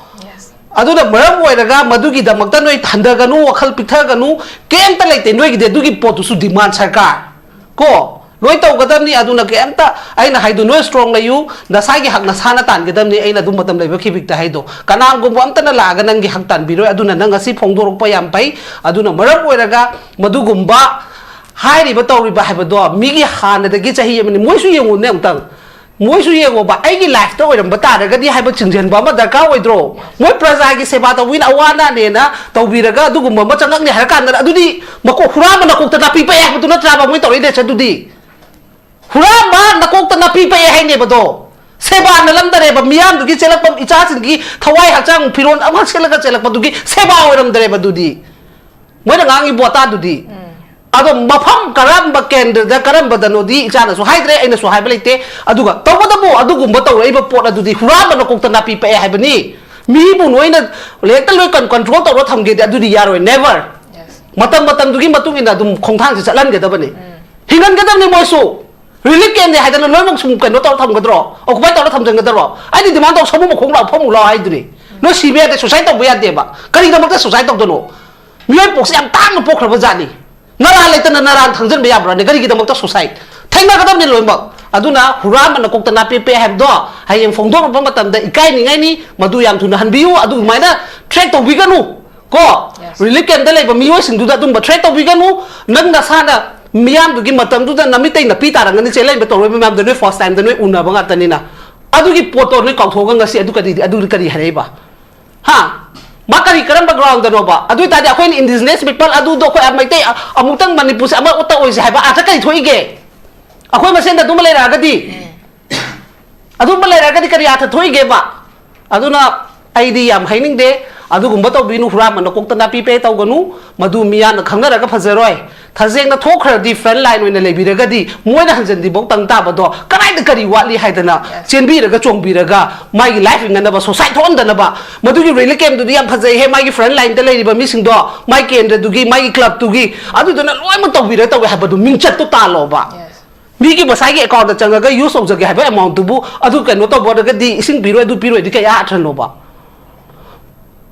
ꯑꯗꯨꯅ ꯃꯔꯝ ꯑꯣꯏꯔꯒ ꯃꯗꯨꯒꯤꯗꯃꯛꯇ ꯅꯣꯏ ꯍꯟꯊꯒꯅꯨ, ꯋꯥꯈꯜ ꯄꯤꯛꯊꯒꯅꯨ, ꯀꯩꯝꯇ ꯂꯩꯇꯦ ꯅꯣꯏꯒꯤꯗꯤ꯫ ꯑꯗꯨꯒꯤ ꯄꯣꯠꯇꯨꯁꯨ ꯗꯤꯃꯥꯟ ꯁꯔꯀꯥꯔ ꯀꯣ ꯂꯣꯏ ꯇꯧꯒꯗꯕꯅꯤ꯫ ꯑꯗꯨꯅ ꯀꯩꯝꯇ, ꯑꯩꯅ ꯍꯥꯏꯗꯣ, ꯅꯣꯏ ꯁ꯭ꯇꯔꯣꯡ ꯂꯩꯌꯨ, ꯅꯁꯥꯒꯤ ꯍꯛ ꯅꯁꯥꯅ ꯇꯥꯟꯒꯗꯕꯅꯤ꯫ ꯑꯩꯅ ꯑꯗꯨ ꯃꯇꯝ ꯂꯩꯕ ꯈꯤꯕꯤꯛꯇ ꯍꯥꯏꯗꯣ, ꯀꯅꯥꯒꯨꯝꯕ ꯑꯝꯇꯅ ꯂꯥꯛꯑꯒ ꯅꯪꯒꯤ ꯍꯛ ꯇꯥꯟꯕꯤꯔꯣꯏ꯫ ꯑꯗꯨꯅ ꯅꯪ ꯉꯁꯤ ꯐꯣꯡꯗꯣꯔꯛꯄ ꯌꯥꯝ ꯐꯩ꯫ ꯑꯗꯨꯅ ꯃꯔꯝ ꯑꯣꯏꯔꯒ ꯃꯗꯨꯒꯨꯝꯕ ꯍꯥꯏꯔꯤꯕ ꯇꯧꯔꯤꯕ ꯍꯥꯏꯕꯗꯣ ꯃꯤꯒꯤ ꯍꯥꯟꯅꯗꯒꯤ ꯆꯍꯤ ꯑꯃꯅꯤ꯫ ꯃꯣꯏꯁꯨ ꯌꯦꯡꯉꯨꯅꯦ ꯑꯃꯨꯛꯇꯪ, ꯃꯣꯏꯁꯨ ꯌꯦꯡꯉꯣꯕ, ꯑꯩꯒꯤ ꯂꯥꯏꯐꯇ ꯑꯣꯏꯔꯝꯕ ꯇꯥꯔꯒꯗꯤ ꯍꯥꯏꯕ ꯆꯤꯡꯁꯤꯟꯕ ꯑꯃ ꯗꯔꯀꯥꯔ ꯑꯣꯏꯗ꯭ꯔꯣ? ꯃꯣꯏ ꯄ꯭ꯔꯖꯥꯒꯤ ꯁꯦꯕꯥ ꯇꯧꯕꯤꯅ ꯑꯋꯥ ꯑꯅꯥꯅꯦꯅ ꯇꯧꯕꯤꯔꯒ ꯑꯗꯨꯒꯨꯝꯕ ꯑꯃ ꯆꯪꯉꯛꯅꯤ ꯍꯥꯏꯔ ꯀꯥꯟꯗ, ꯑꯗꯨꯗꯤ ꯃꯀꯣꯛ ꯍꯨꯔꯥꯟꯕ ꯅꯀꯣꯛꯇ ꯅꯥꯄꯤ ꯄꯛꯑꯦ ꯍꯥꯏꯕꯗꯨ ꯅꯠꯇ꯭ꯔꯥꯕ ꯃꯣꯏ ꯇꯧꯔꯛꯏ ꯂꯦꯁꯟꯗꯨꯗꯤ? ꯍꯨꯔꯥꯟꯕ ꯅꯀꯣꯛꯇ ꯅꯥꯄꯤ ꯄꯛꯑꯦ ꯍꯥꯏꯅꯦꯕꯗꯣ꯫ ꯁꯦꯕꯥ ꯅꯠꯂꯝꯗꯔꯦꯕ, ꯃꯤꯌꯥꯝꯗꯨꯒꯤ ꯆꯦꯜꯂꯛꯄ, ꯏꯆꯥꯁꯤꯡꯒꯤ ꯊꯋꯥꯏ ꯍꯛꯆꯥꯡ ꯐꯤꯔꯣꯜ ꯑꯃ ꯁꯦꯠꯂꯒ ꯆꯦꯜꯂꯛꯄꯗꯨꯒꯤ ꯁꯦꯕꯥ ꯑꯣꯏꯔꯝꯗꯔꯦꯕ ꯑꯗꯨꯗꯤ꯫ ꯃꯣꯏꯅ ꯉꯥꯡꯉꯤꯕ ꯋꯥꯇꯥꯗꯨꯗꯤ꯫ ꯑꯗꯣ ꯃꯐꯝ ꯀꯔꯝꯕ ꯀꯦꯟꯗ꯭ꯔꯗ ꯀꯔꯝꯕꯗꯅꯣꯗꯤ ꯏꯆꯥꯅꯁꯨ ꯍꯥꯏꯗ꯭ꯔꯦ, ꯑꯩꯅꯁꯨ ꯍꯥꯏꯕ ꯂꯩꯇꯦ꯫ ꯑꯗꯨꯒ ꯇꯧꯕꯇꯕꯨ ꯑꯗꯨꯒꯨꯝꯕ ꯇꯧꯔꯛꯏꯕ ꯄꯣꯠ ꯑꯗꯨꯗꯤ ꯍꯨꯔꯥꯟꯕ ꯅꯀꯣꯛꯇ ꯅꯥꯄꯤ ꯄꯛꯑꯦ ꯍꯥꯏꯕꯅꯤ꯫ ꯃꯤꯕꯨ ꯅꯣꯏꯅ ꯍꯦꯛꯇ ꯂꯣꯏ ꯀꯟ-, control ꯇꯧꯔ ꯊꯝꯒꯦꯗꯤ ꯑꯗꯨꯗꯤ ꯌꯥꯔꯣꯏ, never꯫ Yes. ꯃꯇꯝ ꯃꯇꯝꯗꯨꯒꯤ ꯃꯇꯨꯡ ꯏꯟꯅ ꯑꯗꯨꯝ ꯈꯣꯡꯊꯥꯡꯁꯦ ꯆꯠꯍꯟꯒꯗꯕꯅꯤ꯫ ꯎꯝ꯫ ꯍꯤꯡꯍꯟꯒꯗꯕꯅꯤ ꯃꯣꯏꯁꯨ꯫ ꯔꯤꯂꯤꯐ ꯀꯦꯝꯅꯦ ꯍꯥꯏꯗꯅ ꯂꯣꯏꯅꯃꯛ ꯁꯨꯝ ꯀꯩꯅꯣ ꯇꯧꯔ ꯊꯝꯒꯗ꯭ꯔꯣ? Occupy ꯇꯧꯔ ꯊꯝꯖꯟꯒꯗ꯭ꯔꯣ? ꯑꯩꯗꯤ demand ꯇꯧ, ꯁꯃꯨ ꯃꯈꯣꯡ ꯂꯥꯎ, ꯐꯝꯃꯨ ꯂꯥꯎ ꯍꯥꯏꯗꯨꯅꯤ꯫ ꯅꯣꯏ ꯁꯤꯕ ꯌꯥꯗꯦ, suicide ꯇꯧꯕ ꯌꯥꯗꯦꯕ꯫ ꯀꯔꯤꯒꯤꯗꯃꯛꯇ suicide ꯇꯧꯗꯣꯏꯅꯣ? ꯃꯤꯑꯣꯏ ꯄꯣꯛꯁꯦ ꯌꯥꯝ ꯇꯥꯡꯅ ꯄꯣꯛꯈ꯭ꯔꯕ ꯖꯥꯠꯅꯤ꯫ ꯅꯔꯥ ꯂꯩꯇꯅ ꯅꯔꯥ ꯊꯪꯖꯟꯕ ꯌꯥꯕ꯭ꯔꯥꯅꯦ? ꯀꯔꯤꯒꯤꯗꯃꯛꯇ suicide? ꯊꯦꯡꯅꯒꯗꯕꯅꯤ ꯂꯣꯏꯅꯃꯛ꯫ ꯑꯗꯨꯅ ꯍꯨꯔꯥꯟꯕ ꯅꯀꯣꯛꯇ ꯅꯥꯄꯤ ꯄꯛꯑꯦ ꯍꯥꯏꯕꯗꯣ ꯍꯌꯦꯡ ꯐꯣꯡꯗꯣꯔꯛꯄ ꯃꯇꯝꯗ ꯏꯀꯥꯏꯅꯤꯡꯉꯥꯏꯅꯤ, ꯃꯗꯨ ꯌꯥꯝ ꯊꯨꯅ ꯍꯟꯕꯤꯌꯨ꯫ ꯑꯗꯨꯃꯥꯏꯅ threat ꯇꯧꯕꯤꯒꯅꯨ ꯀꯣ꯫ Yes. ꯔꯤꯂꯤꯐ ꯀꯦꯝꯗ ꯂꯩꯕ ꯃꯤꯑꯣꯏꯁꯤꯡꯗꯨꯗ ꯑꯗꯨꯝꯕ threat ꯇꯧꯕꯤꯒꯅꯨ꯫ ꯅꯪ ꯅꯁꯥꯅ ꯃꯤꯌꯥꯝꯗꯨꯒꯤ ꯃꯇꯝꯗꯨꯗ ꯅꯃꯤꯠꯇꯩ ꯅꯥꯄꯤ ꯇꯥꯔꯝꯒꯅꯤ, ꯆꯦꯜꯂꯛꯏꯕ ꯇꯧꯔꯛꯏꯕ ꯃꯌꯥꯝꯗꯣ ꯅꯣꯏ first time ꯗ ꯅꯣꯏ ꯎꯅꯕ ꯉꯥꯛꯇꯅꯤꯅ꯫ ꯑꯗꯨꯒꯤ ꯄꯣꯠꯇꯣ ꯅꯣꯏ ꯀꯥꯎꯊꯣꯛꯑꯒ ꯉꯁꯤ ꯑꯗꯨ ꯀꯔꯤ, ꯑꯗꯨ ꯀꯔꯤ ꯍꯥꯏꯔꯛꯏꯕ? ꯍꯥ? ꯃꯥ ꯀꯔꯤ, ꯀꯔꯝꯕ ground ꯗꯅꯣꯕ? ꯑꯗꯨ ꯑꯣꯏꯇꯥꯔꯗꯤ ꯑꯩꯈꯣꯏꯅ indigenous people ꯑꯗꯨꯗꯣ ꯑꯩꯈꯣꯏ ꯃꯩꯇꯩ ꯑꯃꯨꯛꯇꯪ ꯃꯅꯤꯄꯨꯔꯁꯦ ꯑꯃꯠꯇ ꯑꯣꯏꯁꯦ ꯍꯥꯏꯕ ꯑꯥꯔꯊ ꯀꯔꯤ ꯊꯣꯛꯏꯒꯦ? ꯑꯩꯈꯣꯏ ꯃꯁꯦꯟꯗ ꯑꯗꯨꯝꯕ ꯂꯩꯔꯛꯑꯒꯗꯤ? ꯑꯗꯨꯝꯕ ꯂꯩꯔꯒꯗꯤ ꯀꯔꯤ ꯑꯥꯔꯊ ꯊꯣꯛꯏꯒꯦꯕ? ꯑꯗꯨꯅ ꯑꯩꯗꯤ ꯌꯥꯝ ꯍꯥꯏꯅꯤꯡꯗꯦ꯫ ꯑꯗꯨꯒꯨꯝꯕ ꯇꯧꯕꯤꯅꯨ, ꯍꯨꯔꯥꯟꯕ ꯅꯀꯣꯛꯇ ꯅꯥꯄꯤ ꯄꯦ ꯇꯧꯒꯅꯨ꯫ ꯃꯗꯨ ꯃꯤꯌꯥꯝꯅ ꯈꯪꯅꯔꯒ ꯐꯖꯔꯣꯏ꯫ ꯇꯁꯦꯡꯅ ꯊꯣꯛꯈ꯭ꯔꯗꯤ front line ꯑꯣꯏꯅ ꯂꯩꯕꯤꯔꯒꯗꯤ ꯃꯣꯏꯅ ꯍꯟꯖꯟꯗ꯭ꯔꯤꯐꯥꯎ ꯇꯪ ꯇꯥꯕꯗꯣ ꯀꯗꯥꯏꯗ ꯀꯔꯤ ꯋꯥꯠꯂꯤ ꯍꯥꯏꯗꯅ ꯆꯦꯟꯕꯤꯔꯒ ꯆꯣꯡꯕꯤꯔꯒ ꯃꯥꯒꯤ life ꯍꯤꯡꯅꯅꯕ, suicide ꯊꯣꯛꯍꯟꯗꯅꯕ꯫ ꯃꯗꯨꯒꯤ relief camp ꯇꯨꯗꯤ ꯌꯥꯝ ꯐꯖꯩꯍꯦ, ꯃꯥꯒꯤ front line ꯗ ꯂꯩꯔꯤꯕ ꯃꯤꯁꯤꯡꯗꯣ, ꯃꯥꯒꯤ ꯀꯦꯟꯗ꯭ꯔꯗꯨꯒꯤ, ꯃꯥꯒꯤ club ꯇꯨꯒꯤ, ꯑꯗꯨꯗꯨꯅ ꯂꯣꯏꯅꯃꯛ ꯇꯧꯕꯤꯔ ꯇꯧꯋꯦ ꯍꯥꯏꯕꯗꯨ ꯃꯤꯡꯆꯠꯇꯨ ꯇꯥꯜꯂꯣꯕ꯫ Yes. ꯃꯤꯒꯤ ꯃꯁꯥꯒꯤ account ꯇ ꯆꯪꯉꯒ use ꯇꯧꯖꯒꯦ ꯍꯥꯏꯕ amount ꯇꯨꯕꯨ ꯑꯗꯨ ꯀꯩꯅꯣ ꯇꯧꯕ ꯑꯣꯏꯔꯒꯗꯤ ꯏꯁꯤꯡ ꯄꯤꯔꯣꯏ, ꯑꯗꯨ ꯄꯤꯔꯣꯏꯗꯤ ꯀꯩ ꯑꯥꯔꯊꯅꯣꯕ?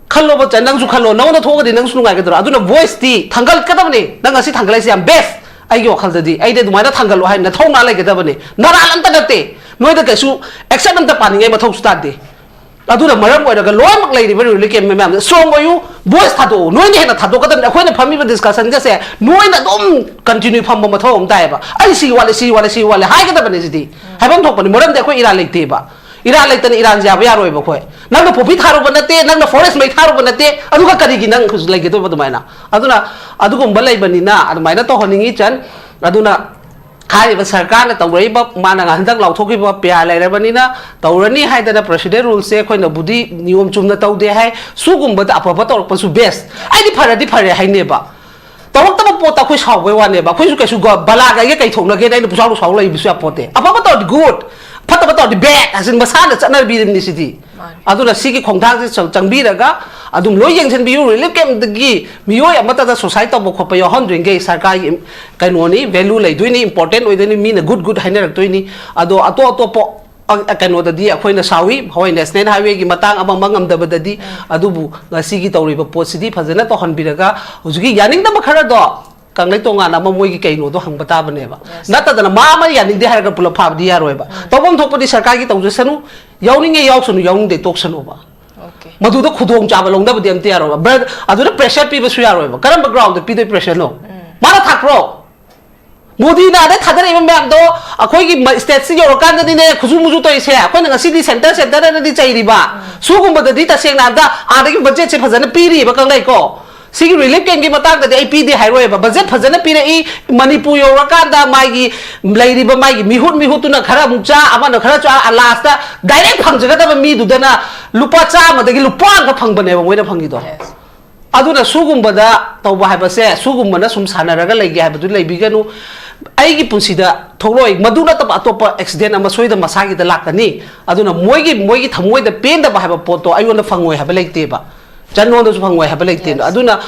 ꯈꯜꯂꯣꯕ, ꯆ-, ꯅꯪꯁꯨ ꯈꯜꯂꯣ, ꯅꯉꯣꯟꯗ ꯊꯣꯛꯑꯒꯗꯤ ꯅꯪꯁꯨ ꯅꯨꯡꯉꯥꯏꯒꯗ꯭ꯔꯣ? ꯑꯗꯨꯅ voice ꯇꯤ ꯊꯥꯡꯒꯠꯀꯗꯕꯅꯤ꯫ ꯅꯪ ꯉꯁꯤ ꯊꯥꯡꯒꯠꯂꯛꯏꯁꯦ ꯌꯥꯝ best꯫ ꯑꯩꯒꯤ ꯋꯥꯈꯜꯗꯗꯤ ꯑꯩꯗꯤ ꯑꯗꯨꯃꯥꯏꯅ ꯊꯥꯡꯒꯠꯂꯣ ꯍꯥꯏꯅ ꯊꯧꯅꯥ ꯂꯩꯒꯗꯕꯅꯤ꯫ ꯅꯔꯥꯜ ꯑꯝꯇ ꯅꯠꯇꯦ꯫ ꯅꯣꯏꯗ ꯀꯩꯁꯨ action ꯑꯝꯇ ꯄꯥꯅꯤꯡꯉꯥꯏ ꯃꯊꯧꯁꯨ ꯇꯥꯗꯦ꯫ ꯑꯗꯨꯅ ꯃꯔꯝ ꯑꯣꯏꯔꯒ ꯂꯣꯏꯅꯃꯛ ꯂꯩꯔꯤꯕ relief camp ꯃꯌꯥꯝꯗ strong ꯑꯣꯏꯌꯨ, voice ꯊꯥꯗꯣꯛꯎ꯫ ꯅꯣꯏꯅ ꯍꯦꯟꯅ ꯊꯥꯗꯣꯛꯀꯗꯕꯅꯤ꯫ ꯑꯩꯈꯣꯏꯅ ꯐꯝꯃꯤꯕ discussion ꯒꯁꯦ ꯅꯣꯏꯅ ꯑꯗꯨꯝ continue ꯐꯝꯕ ꯃꯊꯧ ꯑꯃ ꯇꯥꯏꯌꯦꯕ꯫ ꯑꯩ ꯁꯤ ꯋꯥꯠꯂꯦ, ꯁꯤ ꯋꯥꯠꯂꯦ, ꯁꯤ ꯋꯥꯠꯂꯦ ꯍꯥꯏꯒꯗꯕꯅꯤ꯫ ꯁꯤꯗꯤ ꯍꯥꯏꯐꯝ ꯊꯣꯛꯄꯅꯤ, ꯃꯔꯝꯗꯤ ꯑꯩꯈꯣꯏ ꯏꯔꯥꯟ ꯂꯩꯇꯦꯕ꯫ ꯏꯔꯥꯟ ꯂꯩꯇꯅ ꯏꯔꯥꯟꯁꯦ ꯌꯥꯕ ꯌꯥꯔꯣꯏꯕ ꯑꯩꯈꯣꯏ꯫ ꯅꯪꯅ poppy ꯊꯥꯔꯨꯕ ꯅꯠꯇꯦ, ꯅꯪꯅ forest ꯃꯩ ꯊꯥꯔꯨꯕ ꯅꯠꯇꯦ, ꯑꯗꯨꯒ ꯀꯔꯤꯒꯤ ꯅꯪ ꯂꯩꯒꯗꯣꯏꯕ ꯑꯗꯨꯃꯥꯏꯅ? ꯑꯗꯨꯅ ꯑꯗꯨꯒꯨꯝꯕ ꯂꯩꯕꯅꯤꯅ ꯑꯗꯨꯃꯥꯏꯅ ꯇꯧꯍꯟꯅꯤꯡꯉꯤ ꯆꯟ꯫ ꯑꯗꯨꯅ ꯍꯥꯏꯔꯤꯕ ꯁꯔꯀꯥꯔꯅ ꯇꯧꯔꯛꯏꯕ, ꯃꯥꯅ ꯍꯟꯗꯛ ꯂꯥꯎꯊꯣꯛꯈꯤꯕ ꯄꯤꯌꯥ ꯂꯩꯔꯕꯅꯤꯅ ꯇꯧꯔꯅꯤ ꯍꯥꯏꯗꯅ president rule ꯁꯦ ꯑꯩꯈꯣꯏꯅꯕꯨꯗꯤ ꯅꯤꯌꯣꯝ ꯆꯨꯝꯅ ꯇꯧꯗꯦ ꯍꯥꯏ꯫ ꯁꯨꯒꯨꯝꯕꯗ ꯑꯐꯕ ꯇꯧꯔꯛꯄꯁꯨ best꯫ ꯑꯩꯗꯤ ꯐꯔꯗꯤ ꯐꯔꯦ ꯍꯥꯏꯅꯦꯕ꯫ ꯇꯧꯔꯛꯇꯕ ꯄꯣꯠꯇ ꯑꯩꯈꯣꯏ ꯁꯥꯎꯕꯩ ꯋꯥꯅꯦꯕ꯫ ꯑꯩꯈꯣꯏꯁꯨ ꯀꯩꯁꯨ ꯒ-, ꯕꯂꯥꯒ ꯑꯩꯒ ꯀꯩ ꯊꯣꯛꯅꯒꯦꯅ ꯑꯩꯅ ꯄꯨꯁꯥꯎꯗ ꯁꯥꯎ ꯂꯩꯕꯁꯨ ꯌꯥꯄꯣꯠꯇꯦ꯫ ꯑꯐꯕ ꯇꯧꯔꯗꯤ good, ꯐꯠꯇꯕ ꯇꯧꯔꯗꯤ bad ꯍꯥꯏꯁꯤꯅ ꯃꯁꯥꯅ ꯆꯠꯅꯕꯤꯔꯤꯕꯅꯤ ꯁꯤꯗꯤ꯫ ꯃꯥꯅꯤ꯫ ꯑꯗꯨꯅ ꯁꯤꯒꯤ ꯈꯣꯡꯊꯥꯡꯁꯦ ꯆꯪ-, ꯆꯪꯕꯤꯔꯒ ꯑꯗꯨꯝ ꯂꯣꯏ ꯌꯦꯡꯁꯤꯟꯕꯤꯌꯨ꯫ ꯔꯤꯂꯤꯐ ꯀꯦꯝꯞꯇꯒꯤ ꯃꯤꯑꯣꯏ ꯑꯃꯠꯇꯗ suicide ꯇꯧꯕ ꯈꯣꯠꯄ ꯌꯥꯎꯍꯟꯗ꯭ꯔꯤꯉꯩ ꯁꯔꯀꯥꯔꯒꯤ ꯀꯩꯅꯣꯅꯤ, value ꯂꯩꯗꯣꯏꯅꯤ, important ꯑꯣꯏꯗꯣꯏꯅꯤ, ꯃꯤꯅ good good ꯍꯥꯏꯅꯔꯛꯇꯣꯏꯅꯤ꯫ ꯑꯗꯣ ꯑꯇꯣꯞ ꯑꯇꯣꯞꯄ ꯑ-, ꯀꯩꯅꯣꯗꯗꯤ ꯑꯩꯈꯣꯏꯅ ꯁꯥꯎꯏ, ꯍꯣꯏ, ꯅꯦꯁꯅꯦꯜ ꯍꯥꯏꯋꯦꯒꯤ ꯃꯇꯥꯡ ꯑꯃ ꯑꯃ ꯉꯝꯗꯕꯗꯗꯤ, ꯑꯗꯨꯕꯨ ꯉꯁꯤꯒꯤ ꯇꯧꯔꯤꯕ ꯄꯣꯠꯁꯤꯗꯤ ꯐꯖꯅ ꯇꯧꯍꯟꯕꯤꯔꯒ ꯍꯧꯖꯤꯛꯀꯤ ꯌꯥꯅꯤꯡꯗꯕ ꯈꯔꯗꯣ ꯀꯪꯂꯩ ꯇꯣꯉꯥꯟꯅ ꯑꯃ ꯃꯣꯏꯒꯤ ꯀꯩꯅꯣꯗꯣ ꯍꯪꯕ ꯇꯥꯕꯅꯦꯕ꯫ Yes. ꯅꯠꯇꯗꯅ ꯃꯥ ꯑꯃ ꯌꯥꯅꯤꯡꯗꯦ ꯍꯥꯏꯔꯒ ꯄꯨꯂꯞ ꯐꯥꯕꯗꯤ ꯌꯥꯔꯣꯏꯕ꯫ ꯇꯧꯐꯝ ꯊꯣꯛꯄꯗꯤ ꯁꯔꯀꯥꯔꯒꯤ ꯇꯧꯖꯁꯅꯨ, ꯌꯥꯎꯅꯤꯡꯉꯦ ꯌꯥꯎꯁꯅꯨ, ꯌꯥꯎꯅꯤꯡꯗꯦ ꯇꯣꯛꯁꯅꯨꯕ꯫ Okay. ꯃꯗꯨꯗ ꯈꯨꯗꯣꯡꯆꯥꯕ ꯂꯧꯅꯕꯗꯤ ꯑꯝꯇ ꯌꯥꯔꯣꯏꯕ꯫ ꯕ꯭ꯔ-, ꯑꯗꯨꯗ pressure ꯄꯤꯕꯁꯨ ꯌꯥꯔꯣꯏꯕ꯫ ꯀꯔꯝꯕ ground ꯗ ꯄꯤꯗꯣꯏ pressure ꯅꯣ? ꯃꯥꯅ ꯊꯥꯛꯄ꯭ꯔꯣ? ꯃꯣꯗꯤꯅ ꯑꯗ ꯊꯥꯗꯔꯛꯏꯕ ꯃꯌꯥꯝꯗꯣ ꯑꯩꯈꯣꯏꯒꯤ ꯃ-, state ꯁꯤ ꯌꯧꯔꯀꯥꯟꯗꯅꯤꯅꯦ ꯈꯨꯖꯨ ꯃꯨꯖꯨ ꯇꯧꯔꯤꯁꯦ꯫ ꯑꯩꯈꯣꯏꯅ ꯉꯁꯤꯗꯤ centre centre ꯑꯅꯗꯤ ꯆꯩꯔꯤꯕ꯫ ꯁꯤꯒꯨꯝꯕꯗꯗꯤ ꯇꯁꯦꯡꯅ ꯑꯝꯇ ꯑꯥꯗꯒꯤ budget ꯁꯦ ꯐꯖꯅ ꯄꯤꯔꯤꯕ ꯀꯪꯂꯩꯀꯣ꯫ ꯁꯤꯒꯤ relief camp ꯀꯤ ꯃꯇꯥꯡꯗꯗꯤ ꯑꯩ ꯄꯤꯗꯦ ꯍꯥꯏꯔꯣꯏꯕ꯫ Budget ꯐꯖꯅ ꯄꯤꯔꯛꯏ, ꯃꯅꯤꯄꯨꯔ ꯌꯧꯔꯀꯥꯟꯗ ꯃꯥꯒꯤ ꯂꯩꯔꯤꯕ ꯃꯥꯒꯤ ꯃꯤꯍꯨꯠ ꯃꯤꯍꯨꯠꯇꯨꯅ ꯈꯔ ꯑꯃꯨꯛ ꯆꯥ, ꯑꯃꯅ ꯈꯔ ꯆꯥ, last ꯗ direct ꯐꯪꯖꯒꯗꯕ ꯃꯤꯗꯨꯗꯅ ꯂꯨꯄꯥ ꯆꯥꯝꯃꯗꯒꯤ ꯂꯨꯄꯥ ꯑꯃꯈꯛ ꯐꯪꯕꯅꯦꯕ ꯃꯣꯏꯅ ꯐꯪꯉꯤꯗꯣ꯫ Yes. ꯑꯗꯨꯅ ꯁꯤꯒꯨꯝꯕꯗ ꯇꯧꯕ ꯍꯥꯏꯕꯁꯦ, ꯁꯤꯒꯨꯝꯕꯅ ꯁꯨꯝ ꯁꯥꯟꯅꯔꯒ ꯂꯩꯒꯦ ꯍꯥꯏꯕꯗꯨ ꯂꯩꯕꯤꯒꯅꯨ꯫ ꯑꯩꯒꯤ ꯄꯨꯟꯁꯤꯗ ꯊꯣꯛꯂꯛꯑꯣꯏ꯫ ꯃꯗꯨ ꯅꯠꯇꯕ ꯑꯇꯣꯞꯄ accident ꯑꯃ ꯁꯣꯏꯗꯅ ꯃꯁꯥꯒꯤꯗ ꯂꯥꯛꯀꯅꯤ꯫ ꯑꯗꯨꯅ ꯃꯣꯏꯒꯤ, ꯃꯣꯏꯒꯤ ꯊꯃꯣꯏꯗ ꯄꯦꯟꯗꯕ ꯍꯥꯏꯕ ꯄꯣꯠꯇꯣ ꯑꯩꯉꯣꯟꯗ ꯐꯪꯉꯣꯏ ꯍꯥꯏꯕ ꯂꯩꯇꯦꯕ, ꯆꯟꯉꯣꯟꯗꯁꯨ ꯐꯪꯉꯣꯏ ꯍꯥꯏꯕ ꯂꯩꯇꯦꯕ꯫ Yes. ꯑꯗꯨꯅ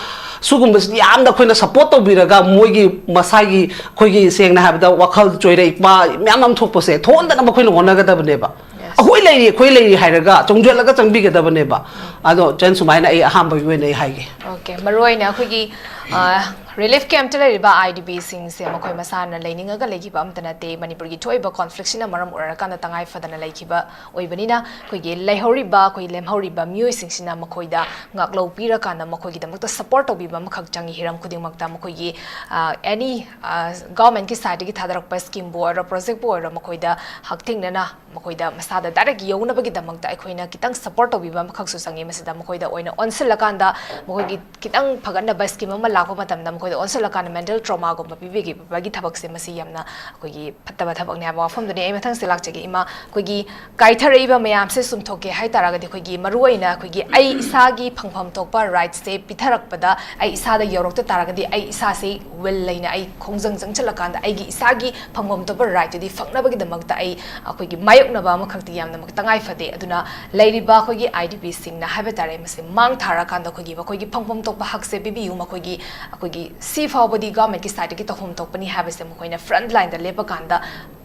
ꯁꯤꯒꯨꯝꯕꯁꯤꯗꯤ ꯌꯥꯝꯅ ꯑꯩꯈꯣꯏꯅ support ꯇꯧꯕꯤꯔꯒ ꯃꯣꯏꯒꯤ ꯃꯁꯥꯒꯤ, ꯑꯩꯈꯣꯏꯒꯤ ꯁꯦꯡꯅ ꯍꯥꯏꯕꯗ ꯋꯥꯈꯜ ꯆꯣꯏꯔꯛꯄ ꯃꯌꯥꯝ ꯑꯃ ꯊꯣꯛꯄꯁꯦ ꯊꯣꯛꯍꯟꯗꯅꯕ ꯑꯩꯈꯣꯏꯅ ꯍꯣꯠꯅꯒꯗꯕꯅꯦꯕ꯫ Yes. ꯑꯩꯈꯣꯏ ꯂꯩꯔꯤ, ꯑꯩꯈꯣꯏ ꯂꯩꯔꯤ ꯍꯥꯏꯔꯒ ꯆꯣꯡꯖꯜꯂꯒ ꯆꯪꯕꯤꯒꯗꯕꯅꯦꯕ꯫ ꯑꯗꯣ ꯆꯟ, ꯁꯨꯃꯥꯏꯅ ꯑꯩ ꯑꯍꯥꯟꯕꯒꯤ ꯑꯣꯏꯅ ꯑꯩ ꯍꯥꯏꯒꯦ꯫ Okay, ꯃꯔꯨꯑꯣꯏꯅ ꯑꯩꯈꯣꯏꯒꯤ, ꯑ, relief camp ꯇ ꯂꯩꯔꯤꯕ IDP ꯁꯤꯡꯁꯦ ꯃꯈꯣꯏ ꯃꯁꯥꯅ ꯂꯩꯅꯤꯡꯉꯒ ꯂꯩꯈꯤꯕ ꯑꯝꯇ ꯅꯠꯇꯦ꯫ ꯃꯅꯤꯄꯨꯔꯒꯤ ꯊꯣꯛꯏꯕ conflict ꯁꯤꯅ ꯃꯔꯝ ꯑꯣꯏꯔꯀꯥꯟꯗ ꯇꯉꯥꯏ ꯐꯗꯅ ꯂꯩꯈꯤꯕ ꯑꯣꯏꯕꯅꯤꯅ, ꯑꯩꯈꯣꯏꯒꯤ ꯂꯩꯍꯧꯔꯤꯕ, ꯑꯩꯈꯣꯏ ꯂꯦꯝꯍꯧꯔꯤꯕ ꯃꯤꯑꯣꯏꯁꯤꯡꯁꯤꯅ ꯃꯈꯣꯏꯗ ꯉꯥꯛꯂꯧ ꯄꯤꯔꯀꯥꯟꯗ ꯃꯈꯣꯏꯒꯤꯗꯃꯛꯇ support ꯇꯧꯕꯤꯕ ꯑꯃꯈꯛ ꯆꯪꯉꯤ꯫ ꯍꯤꯔꯝ ꯈꯨꯗꯤꯡꯃꯛꯇ ꯃꯈꯣꯏꯒꯤ, ꯑ, any, ꯑ, government ꯀꯤ side ꯇꯒꯤ ꯊꯥꯗꯔꯛꯄ scheme ꯕꯨ ꯑꯣꯏꯔꯣ, project ꯄꯨ ꯑꯣꯏꯔꯣ, ꯃꯈꯣꯏꯗ ꯍꯛꯊꯦꯡꯅꯅ ꯃꯈꯣꯏꯗ ꯃꯁꯥꯗ direct ꯌꯧꯅꯕꯒꯤꯗꯃꯛꯇ ꯑꯩꯈꯣꯏꯅ ꯈꯤꯇꯪ support ꯇꯧꯕꯤꯕ ꯑꯃꯈꯛꯁꯨ ꯆꯪꯉꯤ꯫ ꯃꯁꯤꯗ ꯃꯈꯣꯏꯗ ꯑꯣꯏꯅ ꯑꯣꯟꯁꯤꯜꯂꯀꯥꯟꯗ ꯃꯈꯣꯏꯒꯤ ꯈꯤꯇꯪ ꯐꯒꯠꯅꯕ scheme ꯑꯃ ꯂꯥꯛꯄ ꯃꯇꯝꯗ ꯃꯈꯣꯏ ꯑꯣꯟꯁꯤꯜꯂꯀꯥꯟꯗ ꯃꯦꯟꯇꯦꯜ ꯇ꯭ꯔꯣꯃꯥꯒꯨꯝꯕ ꯄꯤꯕꯤꯈꯤꯕꯒꯤ ꯊꯕꯛꯁꯦ, ꯃꯁꯤ ꯌꯥꯝꯅ ꯑꯩꯈꯣꯏꯒꯤ ꯐꯠꯇꯕ ꯊꯕꯛꯅꯦ ꯍꯥꯏꯕ ꯋꯥꯐꯝꯗꯨꯅꯤ꯫ ꯑꯩ ꯃꯊꯪꯁꯦ ꯂꯥꯛꯆꯒꯦ ꯏꯃꯥ, ꯑꯩꯈꯣꯏꯒꯤ ꯀꯥꯏꯊꯔꯛꯏꯕ ꯃꯌꯥꯝꯁꯦ ꯆꯨꯝꯊꯣꯛꯀꯦ ꯍꯥꯏ ꯇꯥꯔꯒꯗꯤ, ꯑꯩꯈꯣꯏꯒꯤ ꯃꯔꯨꯑꯣꯏꯅ ꯑꯩꯈꯣꯏꯒꯤ ꯑꯩ ꯏꯁꯥꯒꯤ ꯐꯪꯐꯝ ꯊꯣꯛꯄ ꯔꯥꯏꯠꯁꯦ ꯄꯤꯊꯔꯛꯄꯗ, ꯑꯩ ꯏꯁꯥꯗ ꯌꯧꯔꯛꯇ ꯇꯥꯔꯒꯗꯤ, ꯑꯩ ꯏꯁꯥꯁꯦ ꯋꯤꯜ ꯂꯩꯅ ꯑꯩ ꯈꯣꯡꯖꯪ ꯆꯪꯁꯤꯜꯂꯀꯥꯟꯗ ꯑꯩꯒꯤ ꯏꯁꯥꯒꯤ ꯐꯪꯐꯝ ꯊꯣꯛꯄ ꯔꯥꯏꯠꯇꯨꯗꯤ ꯐꯪꯅꯕꯒꯤꯗꯃꯛꯇ ꯑꯩ ꯑꯩꯈꯣꯏꯒꯤ ꯃꯥꯌꯣꯛꯅꯕ ꯑꯃꯈꯛꯇꯤ ꯌꯥꯝꯅꯃꯛ ꯇꯉꯥꯏ ꯐꯗꯦ꯫ ꯑꯗꯨꯅ ꯂꯩꯔꯤꯕ ꯑꯩꯈꯣꯏꯒꯤ ꯑꯥꯏ ꯗꯤ ꯄꯤꯁꯤꯡꯅ ꯍꯥꯏꯕ ꯇꯥꯔꯦ, ꯃꯁꯤ ꯃꯥꯡ ꯊꯥꯔꯀꯥꯟꯗ ꯑꯩꯈꯣꯏꯒꯤ ꯃꯈꯣꯏꯒꯤ ꯐꯪꯐꯝ ꯊꯣꯛꯄ ꯍꯛꯁꯦ ꯄꯤꯕꯤꯌꯨ, ꯃꯈꯣꯏꯒꯤ ꯑꯩꯈꯣꯏꯒꯤ ꯁꯤ ꯐꯥꯎꯕꯗꯤ ꯒꯚꯔꯟꯃꯦꯟꯠꯀꯤ ꯁꯥꯏꯠꯇꯒꯤ ꯇꯧꯐꯝ ꯊꯣꯛꯄꯅꯤ ꯍꯥꯏꯕꯁꯦ ꯃꯈꯣꯏꯅ ꯐ꯭ꯔꯟꯠ ꯂꯥꯏꯟꯗ ꯂꯦꯞꯄꯀꯥꯟꯗ,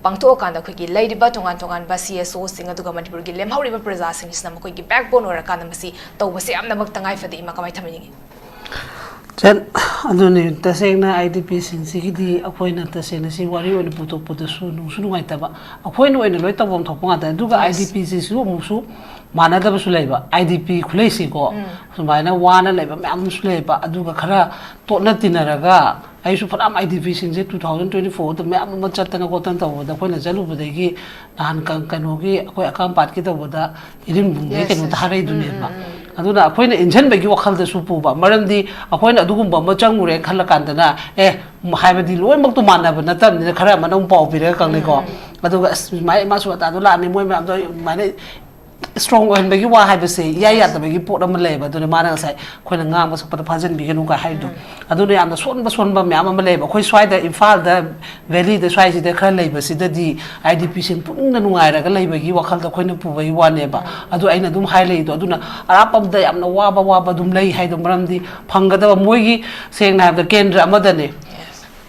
ꯄꯥꯡꯊꯣꯛꯑꯀꯥꯟꯗ ꯑꯩꯈꯣꯏꯒꯤ ꯂꯩꯔꯤꯕ ꯇꯣꯉꯥꯟ ꯇꯣꯉꯥꯟꯕ ꯁꯤ ꯑꯦꯁ ꯑꯣꯁꯤꯡ ꯑꯗꯨꯒ ꯃꯅꯤꯄꯨꯔꯒꯤ ꯂꯦꯝꯍꯧꯔꯤꯕ ꯄ꯭ꯔꯖꯥꯁꯤꯡꯁꯤꯅ ꯃꯈꯣꯏꯒꯤ ꯕꯦꯛꯕꯣꯟ ꯑꯣꯏꯔꯀꯥꯟꯗ ꯃꯁꯤ ꯇꯧꯕꯁꯦ ꯌꯥꯝꯅꯃꯛ ꯇꯉꯥꯏ ꯐꯗꯦ꯫ ꯏꯃꯥ, ꯀꯃꯥꯏꯅ ꯊꯝꯕꯤꯅꯤꯡꯉꯤ? ꯆꯟ ꯑꯗꯨꯅꯤ, ꯇꯁꯦꯡꯅ ꯑꯥꯏ ꯗꯤ ꯄꯤꯁꯤꯡꯁꯤꯒꯤꯗꯤ ꯑꯩꯈꯣꯏꯅ ꯇꯁꯦꯡꯅ ꯁꯤ ꯋꯥꯔꯤ ꯑꯣꯏꯅ ꯄꯨꯊꯣꯛꯄꯗꯁꯨ ꯅꯨꯡꯁꯨ ꯅꯨꯡꯉꯥꯏꯇꯕ, ꯑꯩꯈꯣꯏꯅ ꯑꯣꯏꯅ ꯂꯣꯏ ꯇꯧꯐꯝ ꯊꯣꯛꯄ ꯉꯥꯛꯇꯅꯤ꯫ ꯑꯗꯨꯒ ꯑꯥꯏ ꯗꯤ ꯄꯤꯁꯤꯁꯨ ꯑꯃꯨꯛꯁꯨ ꯃꯥꯟꯅꯗꯕꯁꯨ ꯂꯩꯕ꯫ ꯑꯥꯏ ꯗꯤ ꯄꯤ ꯈꯨꯂꯩꯁꯤꯀꯣ, ꯁꯨꯃꯥꯏꯅ ꯋꯥꯅ ꯂꯩꯕ ꯃꯌꯥꯝ ꯑꯃꯁꯨ ꯂꯩꯕ, ꯑꯗꯨꯒ ꯈꯔ ꯇꯣꯠꯅ ꯇꯤꯟꯅꯔꯒ, ꯑꯩꯁꯨ ꯐꯅꯌꯥꯝ ꯑꯥꯏ ꯗꯤ ꯄꯤꯁꯤꯡꯁꯦ ꯇꯨ ꯊꯥꯎꯖꯟ ꯇ꯭ꯋꯦꯟꯇꯤ ꯐꯣꯔꯗ ꯃꯌꯥꯝ ꯑꯃ ꯆꯠꯇꯅ ꯈꯣꯠꯇꯅ ꯇꯧꯕꯗ, ꯑꯩꯈꯣꯏꯅ ꯆꯠꯂꯨꯕꯗꯒꯤ ꯅꯍꯥꯟ ꯀ- ꯀꯩꯅꯣꯒꯤ ꯑꯩꯈꯣꯏ ꯑꯀꯥꯝꯄꯥꯠꯀꯤ ꯇꯧꯕꯗ ꯏꯔꯤꯟꯕꯨꯡꯒꯤ Yes, ꯀꯩꯅꯣ yes. ꯊꯥꯔꯛꯏꯗꯨꯅꯦꯕ꯫ ꯑꯗꯨꯅ ꯑꯩꯈꯣꯏꯅ ꯏꯟꯁꯤꯟꯕꯒꯤ ꯋꯥꯈꯜꯗꯁꯨ ꯄꯨꯕ, ꯃꯔꯝꯗꯤ ꯑꯩꯈꯣꯏꯅ ꯑꯗꯨꯒꯨꯝꯕ ꯑꯃ ꯆꯪꯉꯨꯔꯦ ꯈꯜꯂ ꯀꯥꯟꯗꯅ, ꯑꯦ, ꯍꯥꯏꯕꯗꯤ ꯂꯣꯏꯅꯃꯛꯇꯣ ꯃꯥꯟꯅꯕ ꯅꯠꯇꯕꯅꯤꯅ, ꯈꯔ ꯑꯃꯅ ꯑꯃꯨꯛ ꯄꯥꯎ ꯄꯤꯔꯒ ꯈꯪꯅꯩꯀꯣ꯫ ꯑꯗꯨꯒ ꯑꯁ, ꯁꯨꯃꯥꯏꯅ ꯃꯥꯁꯨ ꯑꯇꯥꯗꯣ ꯂꯥꯛꯑꯝꯃꯤ, ꯃꯣꯏ ꯃꯌꯥꯝꯗꯣ ꯑꯗꯨꯃꯥꯏꯅ ꯏꯁꯇ꯭ꯔꯣꯡ ꯑꯣꯏꯍꯟꯕꯒꯤ ꯋꯥ ꯍꯥꯏꯕꯁꯦ ꯏꯌꯥ ꯌꯥꯗꯕꯒꯤ ꯄꯣꯠ ꯑꯃ ꯂꯩꯌꯦꯕ꯫ ꯑꯗꯨꯅ ꯃꯥꯅ ꯉꯁꯥꯏ ꯑꯩꯈꯣꯏꯅ ꯉꯥꯡꯕ ꯁꯛꯄꯗ ꯐꯥꯖꯤꯟꯕꯤꯒꯅꯨ ꯀꯥꯏ ꯍꯥꯏꯔꯤꯗꯣ, ꯑꯗꯨꯅ ꯌꯥꯝꯅ ꯁꯣꯟꯕ ꯁꯣꯟꯕ ꯃꯌꯥꯝ ꯑꯃ ꯂꯩꯌꯦꯕ꯫ ꯑꯩꯈꯣꯏ ꯁ꯭ꯋꯥꯏꯗ, ꯏꯝꯐꯥꯜꯗ, ꯚꯦꯂꯤꯗ ꯁ꯭ꯋꯥꯏꯁꯤꯗ ꯈꯔ ꯂꯩꯕꯁꯤꯗꯗꯤ ꯑꯥꯏ ꯗꯤ ꯄꯤꯁꯤꯡ ꯄꯨꯛꯅꯤꯡꯗ ꯅꯨꯡꯉꯥꯏꯔꯒ ꯂꯩꯕꯒꯤ ꯋꯥꯈꯜꯗ ꯑꯩꯈꯣꯏꯅ ꯄꯨꯕꯒꯤ ꯋꯥꯅꯦꯕ꯫ ꯑꯗꯨ ꯑꯩꯅ ꯑꯗꯨꯝ ꯍꯥꯏ ꯂꯩꯗꯣ꯫ ꯑꯗꯨꯅ ꯑꯔꯥꯞꯄ ꯑꯃꯗ ꯌꯥꯝꯅ ꯋꯥꯕ ꯋꯥꯕ ꯑꯗꯨꯝ ꯂꯩ ꯍꯥꯏꯗꯣ, ꯃꯔꯝꯗꯤ ꯐꯪꯒꯗꯕ ꯃꯣꯏꯒꯤ, ꯁꯦꯡꯅ ꯍꯥꯏꯔꯕꯗ, ꯀꯦꯟꯗ꯭ꯔ ꯑꯃꯗꯅꯦ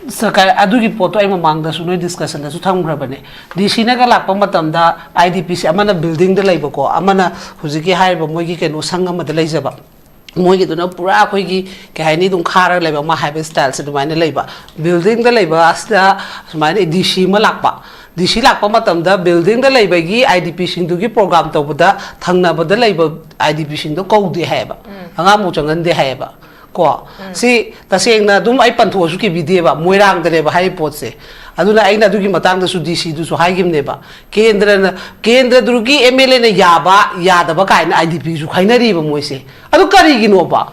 ꯁꯔꯀꯥꯔ ꯑꯗꯨꯒꯤ ꯄꯣꯠꯇꯣ ꯑꯩ ꯃꯃꯥꯡꯗꯁꯨ ꯅꯣꯏ ꯗꯤꯁꯀꯁꯟꯗꯁꯨ ꯊꯝꯈ꯭ꯔꯕꯅꯦ꯫ ꯗꯤ ꯁꯤꯅꯒ ꯂꯥꯛꯄ ꯃꯇꯝꯗ, ꯑꯥꯏ ꯗꯤ ꯄꯤꯁꯦ ꯑꯃꯅ ꯕꯤꯜꯗꯤꯡꯗ ꯂꯩꯕꯀꯣ, ꯑꯃꯅ ꯍꯧꯖꯤꯛꯀꯤ ꯍꯥꯏꯔꯤꯕ ꯃꯣꯏꯒꯤ ꯀꯩꯅꯣ ꯁꯪ ꯑꯃꯗ ꯂꯩꯖꯕ꯫ ꯃꯣꯏꯒꯤꯗꯨꯅ ꯄꯨꯔꯥ ꯑꯩꯈꯣꯏꯒꯤ, ꯀꯩ ꯍꯥꯏꯅꯤ, ꯑꯗꯨꯝ ꯈꯥꯔꯒ ꯂꯩꯕ ꯑꯃ ꯍꯥꯏꯕ ꯁ꯭ꯇꯥꯏꯜꯁꯦ ꯑꯗꯨꯃꯥꯏꯅ ꯂꯩꯕ꯫ ꯕꯤꯜꯗꯤꯡꯗ ꯂꯩꯕ ꯑꯁꯤꯗ ꯁꯨꯃꯥꯏꯅ ꯗꯤ ꯁꯤ ꯑꯃ ꯂꯥꯛꯄ꯫ ꯗꯤ ꯁꯤ ꯂꯥꯛꯄ ꯃꯇꯝꯗ ꯕꯤꯜꯗꯤꯡꯗ ꯂꯩꯕꯒꯤ ꯑꯥꯏ ꯗꯤ ꯄꯤꯁꯤꯡꯗꯨꯒꯤ ꯄ꯭ꯔꯣꯒ꯭ꯔꯥꯝ ꯇꯧꯕꯗ ꯊꯪꯅꯕꯗ ꯂꯩꯕ ꯑꯥꯏ ꯗꯤ ꯄꯤꯁꯤꯡꯗꯣ ꯀꯧꯗꯦ ꯍꯥꯏꯌꯦꯕ꯫ ꯑꯉꯥꯡꯕꯨ ꯆꯪꯍꯟꯗꯦ ꯍꯥꯏꯌꯦꯕ꯫ ꯀꯣ, ꯁꯤ ꯇꯁꯦꯡꯅ ꯑꯗꯨꯝ ꯑꯩ ꯄꯟꯊꯣꯛꯑꯁꯨ ꯀꯤꯕꯤꯗꯦꯕ, ꯃꯣꯏꯔꯥꯡꯗꯅꯦꯕ ꯍꯥꯏꯔꯤꯕ ꯄꯣꯠꯁꯦ꯫ ꯑꯗꯨꯅ ꯑꯩꯅ ꯑꯗꯨꯒꯤ ꯃꯇꯥꯡꯗꯁꯨ ꯗꯤ ꯁꯤꯗꯨꯁꯨ ꯍꯥꯏꯈꯤꯕꯅꯦꯕ꯫ ꯀꯦꯟꯗ꯭ꯔꯅ, ꯀꯦꯟꯗ꯭ꯔꯗꯨꯒꯤ ꯑꯦꯝ ꯑꯦꯜ ꯑꯦꯅ ꯌꯥꯕ ꯌꯥꯗꯕ ꯀꯥꯏꯅ ꯑꯥꯏ ꯗꯤ ꯄꯤꯁꯨ ꯈꯥꯏꯅꯔꯤꯕ ꯃꯣꯏꯁꯦ꯫ ꯑꯗꯨ ꯀꯔꯤꯒꯤꯅꯣꯕ?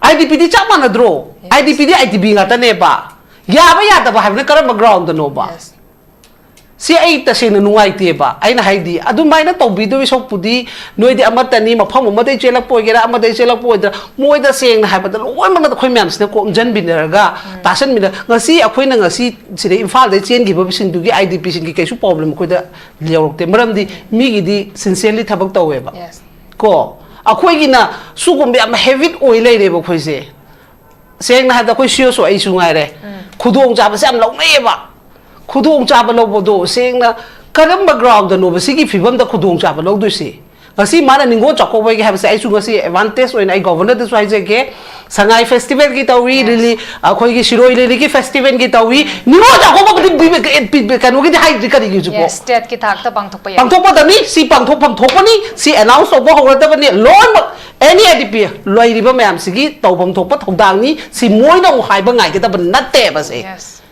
ꯑꯥꯏ ꯗꯤ ꯄꯤꯗꯤ ꯆꯞ ꯃꯥꯟꯅꯗ꯭ꯔꯣ? ꯑꯥꯏ ꯗꯤ ꯄꯤꯗꯤ ꯑꯥꯏ ꯗꯤ ꯄꯤ ꯉꯥꯛꯇꯅꯦꯕ꯫ ꯌꯥꯕ ꯌꯥꯗꯕ ꯍꯥꯏꯕꯅ ꯀꯔꯝꯕ ꯒ꯭ꯔꯥꯎꯟꯗꯅꯣꯕ? ꯁꯤ ꯑꯩ ꯇꯁꯦꯡꯅ ꯅꯨꯡꯉꯥꯏꯇꯦꯕ꯫ ꯑꯩꯅ ꯍꯥꯏꯗꯤ, ꯑꯗꯨꯃꯥꯏꯅ ꯇꯧꯕꯤꯗꯣꯏ ꯁꯔꯨꯛꯄꯨꯗꯤ, ꯅꯣꯏꯗꯤ ꯑꯃꯠꯇꯅꯤ, ꯃꯐꯝ ꯑꯃꯗꯩ ꯆꯦꯜꯂꯛꯄ ꯑꯣꯏꯒꯦꯔꯥ, ꯑꯃꯗꯩ ꯆꯦꯜꯂꯛꯄ ꯑꯣꯏꯗ꯭ꯔꯥ, ꯃꯣꯏꯗ ꯁꯦꯡꯅ ꯍꯥꯏꯕꯗ ꯂꯣꯏꯅꯃꯛ ꯑꯩꯈꯣꯏ ꯃꯌꯥꯝꯁꯤꯅ ꯀꯣꯛ ꯈꯣꯝꯖꯤꯟꯕꯤꯅꯔꯒ, ꯇꯥꯁꯟꯕꯤꯅ, ꯉꯁꯤ ꯑꯩꯈꯣꯏꯅ ꯉꯁꯤ ꯁꯤꯗ ꯏꯝꯐꯥꯜꯗꯩ ꯆꯦꯟꯈꯤꯕꯁꯤꯡꯗꯨꯒꯤ ꯑꯥꯏ ꯗꯤ ꯄꯤꯁꯤꯡꯒꯤ ꯀꯩꯁꯨ ꯄ꯭ꯔꯣꯕ꯭ꯂꯦꯝ ꯑꯩꯈꯣꯏꯗ ꯌꯧꯔꯛꯇꯦ꯫ ꯃꯔꯝꯗꯤ ꯃꯤꯒꯤꯗꯤ ꯁꯤꯟꯁꯤꯌꯔꯂꯤ ꯊꯕꯛ ꯇꯧꯋꯦꯕ꯫ ꯀꯣ, ꯑꯩꯈꯣꯏꯒꯤꯅ ꯁꯤꯒꯨꯝꯕ ꯌꯥꯝ ꯍꯦꯕꯤꯠ ꯑꯣꯏ ꯂꯩꯔꯦꯕ ꯑꯩꯈꯣꯏꯁꯦ꯫ ꯁꯦꯡꯅ ꯍꯥꯏꯕꯗ ꯑꯩꯈꯣꯏ ꯁꯤ ꯑꯣ ꯁꯨ ꯑꯩꯁꯨ ꯉꯥꯏꯔꯦ, ꯈꯨꯗꯣꯡꯆꯥꯕꯁꯦ ꯌꯥꯝ ꯂꯧꯅꯩꯌꯦꯕ꯫ ꯈꯨꯗꯣꯡꯆꯥꯕ ꯂꯧꯕꯗꯣ ꯁꯦꯡꯅ ꯀꯔꯝꯕ ꯒ꯭ꯔꯥꯎꯟꯗꯅꯣꯕ ꯁꯤꯒꯤ ꯐꯤꯕꯝꯗ ꯈꯨꯗꯣꯡꯆꯥꯕ ꯂꯧꯗꯣꯏꯁꯤ? ꯉꯁꯤ ꯃꯥꯅ ꯅꯤꯡꯉꯣꯜ ꯆꯥꯛꯀꯧꯕꯒꯤ ꯍꯥꯏꯕꯁꯦ ꯑꯩꯁꯨ ꯉꯁꯤ ꯑꯦꯗꯚꯥꯟꯇꯦꯖ ꯑꯣꯏꯅ ꯑꯩ ꯒꯣꯚꯔꯅꯔꯗꯁꯨ ꯍꯥꯏꯖꯒꯦ, ꯁꯉꯥꯏ ꯐꯦꯁꯇꯤꯚꯦꯜꯒꯤ ꯇꯧꯏ, ꯂꯤꯂꯤ, ꯑꯩꯈꯣꯏꯒꯤ ꯁꯤꯔꯣꯏ ꯂꯤꯂꯤꯒꯤ ꯐꯦꯁꯇꯤꯚꯦꯜꯒꯤ ꯇꯧꯏ, ꯅꯤꯡꯉꯣꯜ ꯆꯥꯛꯀꯧꯕꯒꯤꯗꯤ ꯄꯤꯕ-, ꯄꯤ-, ꯀꯩꯅꯣꯒꯤꯗꯤ ꯍꯥꯏꯗ꯭ꯔꯤ ꯀꯔꯤꯒꯤꯁꯤꯕꯣ? ꯌꯦꯁ, ꯁ꯭ꯇꯦꯠꯀꯤ ꯊꯥꯛꯇ ꯄꯥꯡꯊꯣꯛꯄ ꯌꯥꯏ꯫ ꯄꯥꯡꯊꯣꯛꯄꯗꯅꯤ, ꯁꯤ ꯄꯥꯡꯊꯣꯛꯐꯝ ꯊꯣꯛꯄꯅꯤ, ꯁꯤ ꯑꯦꯅꯥꯎꯟꯁ ꯇꯧꯕ ꯍꯧꯔꯗꯕꯅꯤ꯫ ꯂꯣꯏꯅꯃꯛ ꯑꯦꯅꯤ ꯑꯥꯏ ꯗꯤ ꯄꯤ ꯂꯩꯔꯤꯕ ꯃꯌꯥꯝꯁꯤꯒꯤ ꯇꯧꯐꯝ ꯊꯣꯛꯄ ꯊꯧꯗꯥꯡꯅꯤ꯫ ꯁꯤ ꯃꯣꯏꯅ ꯑꯃꯨꯛ ꯍꯥꯏꯕ ꯉꯥꯏꯒꯗꯕ ꯅꯠꯇꯦꯕ꯫ ꯁꯦ, ꯌꯦꯁ꯫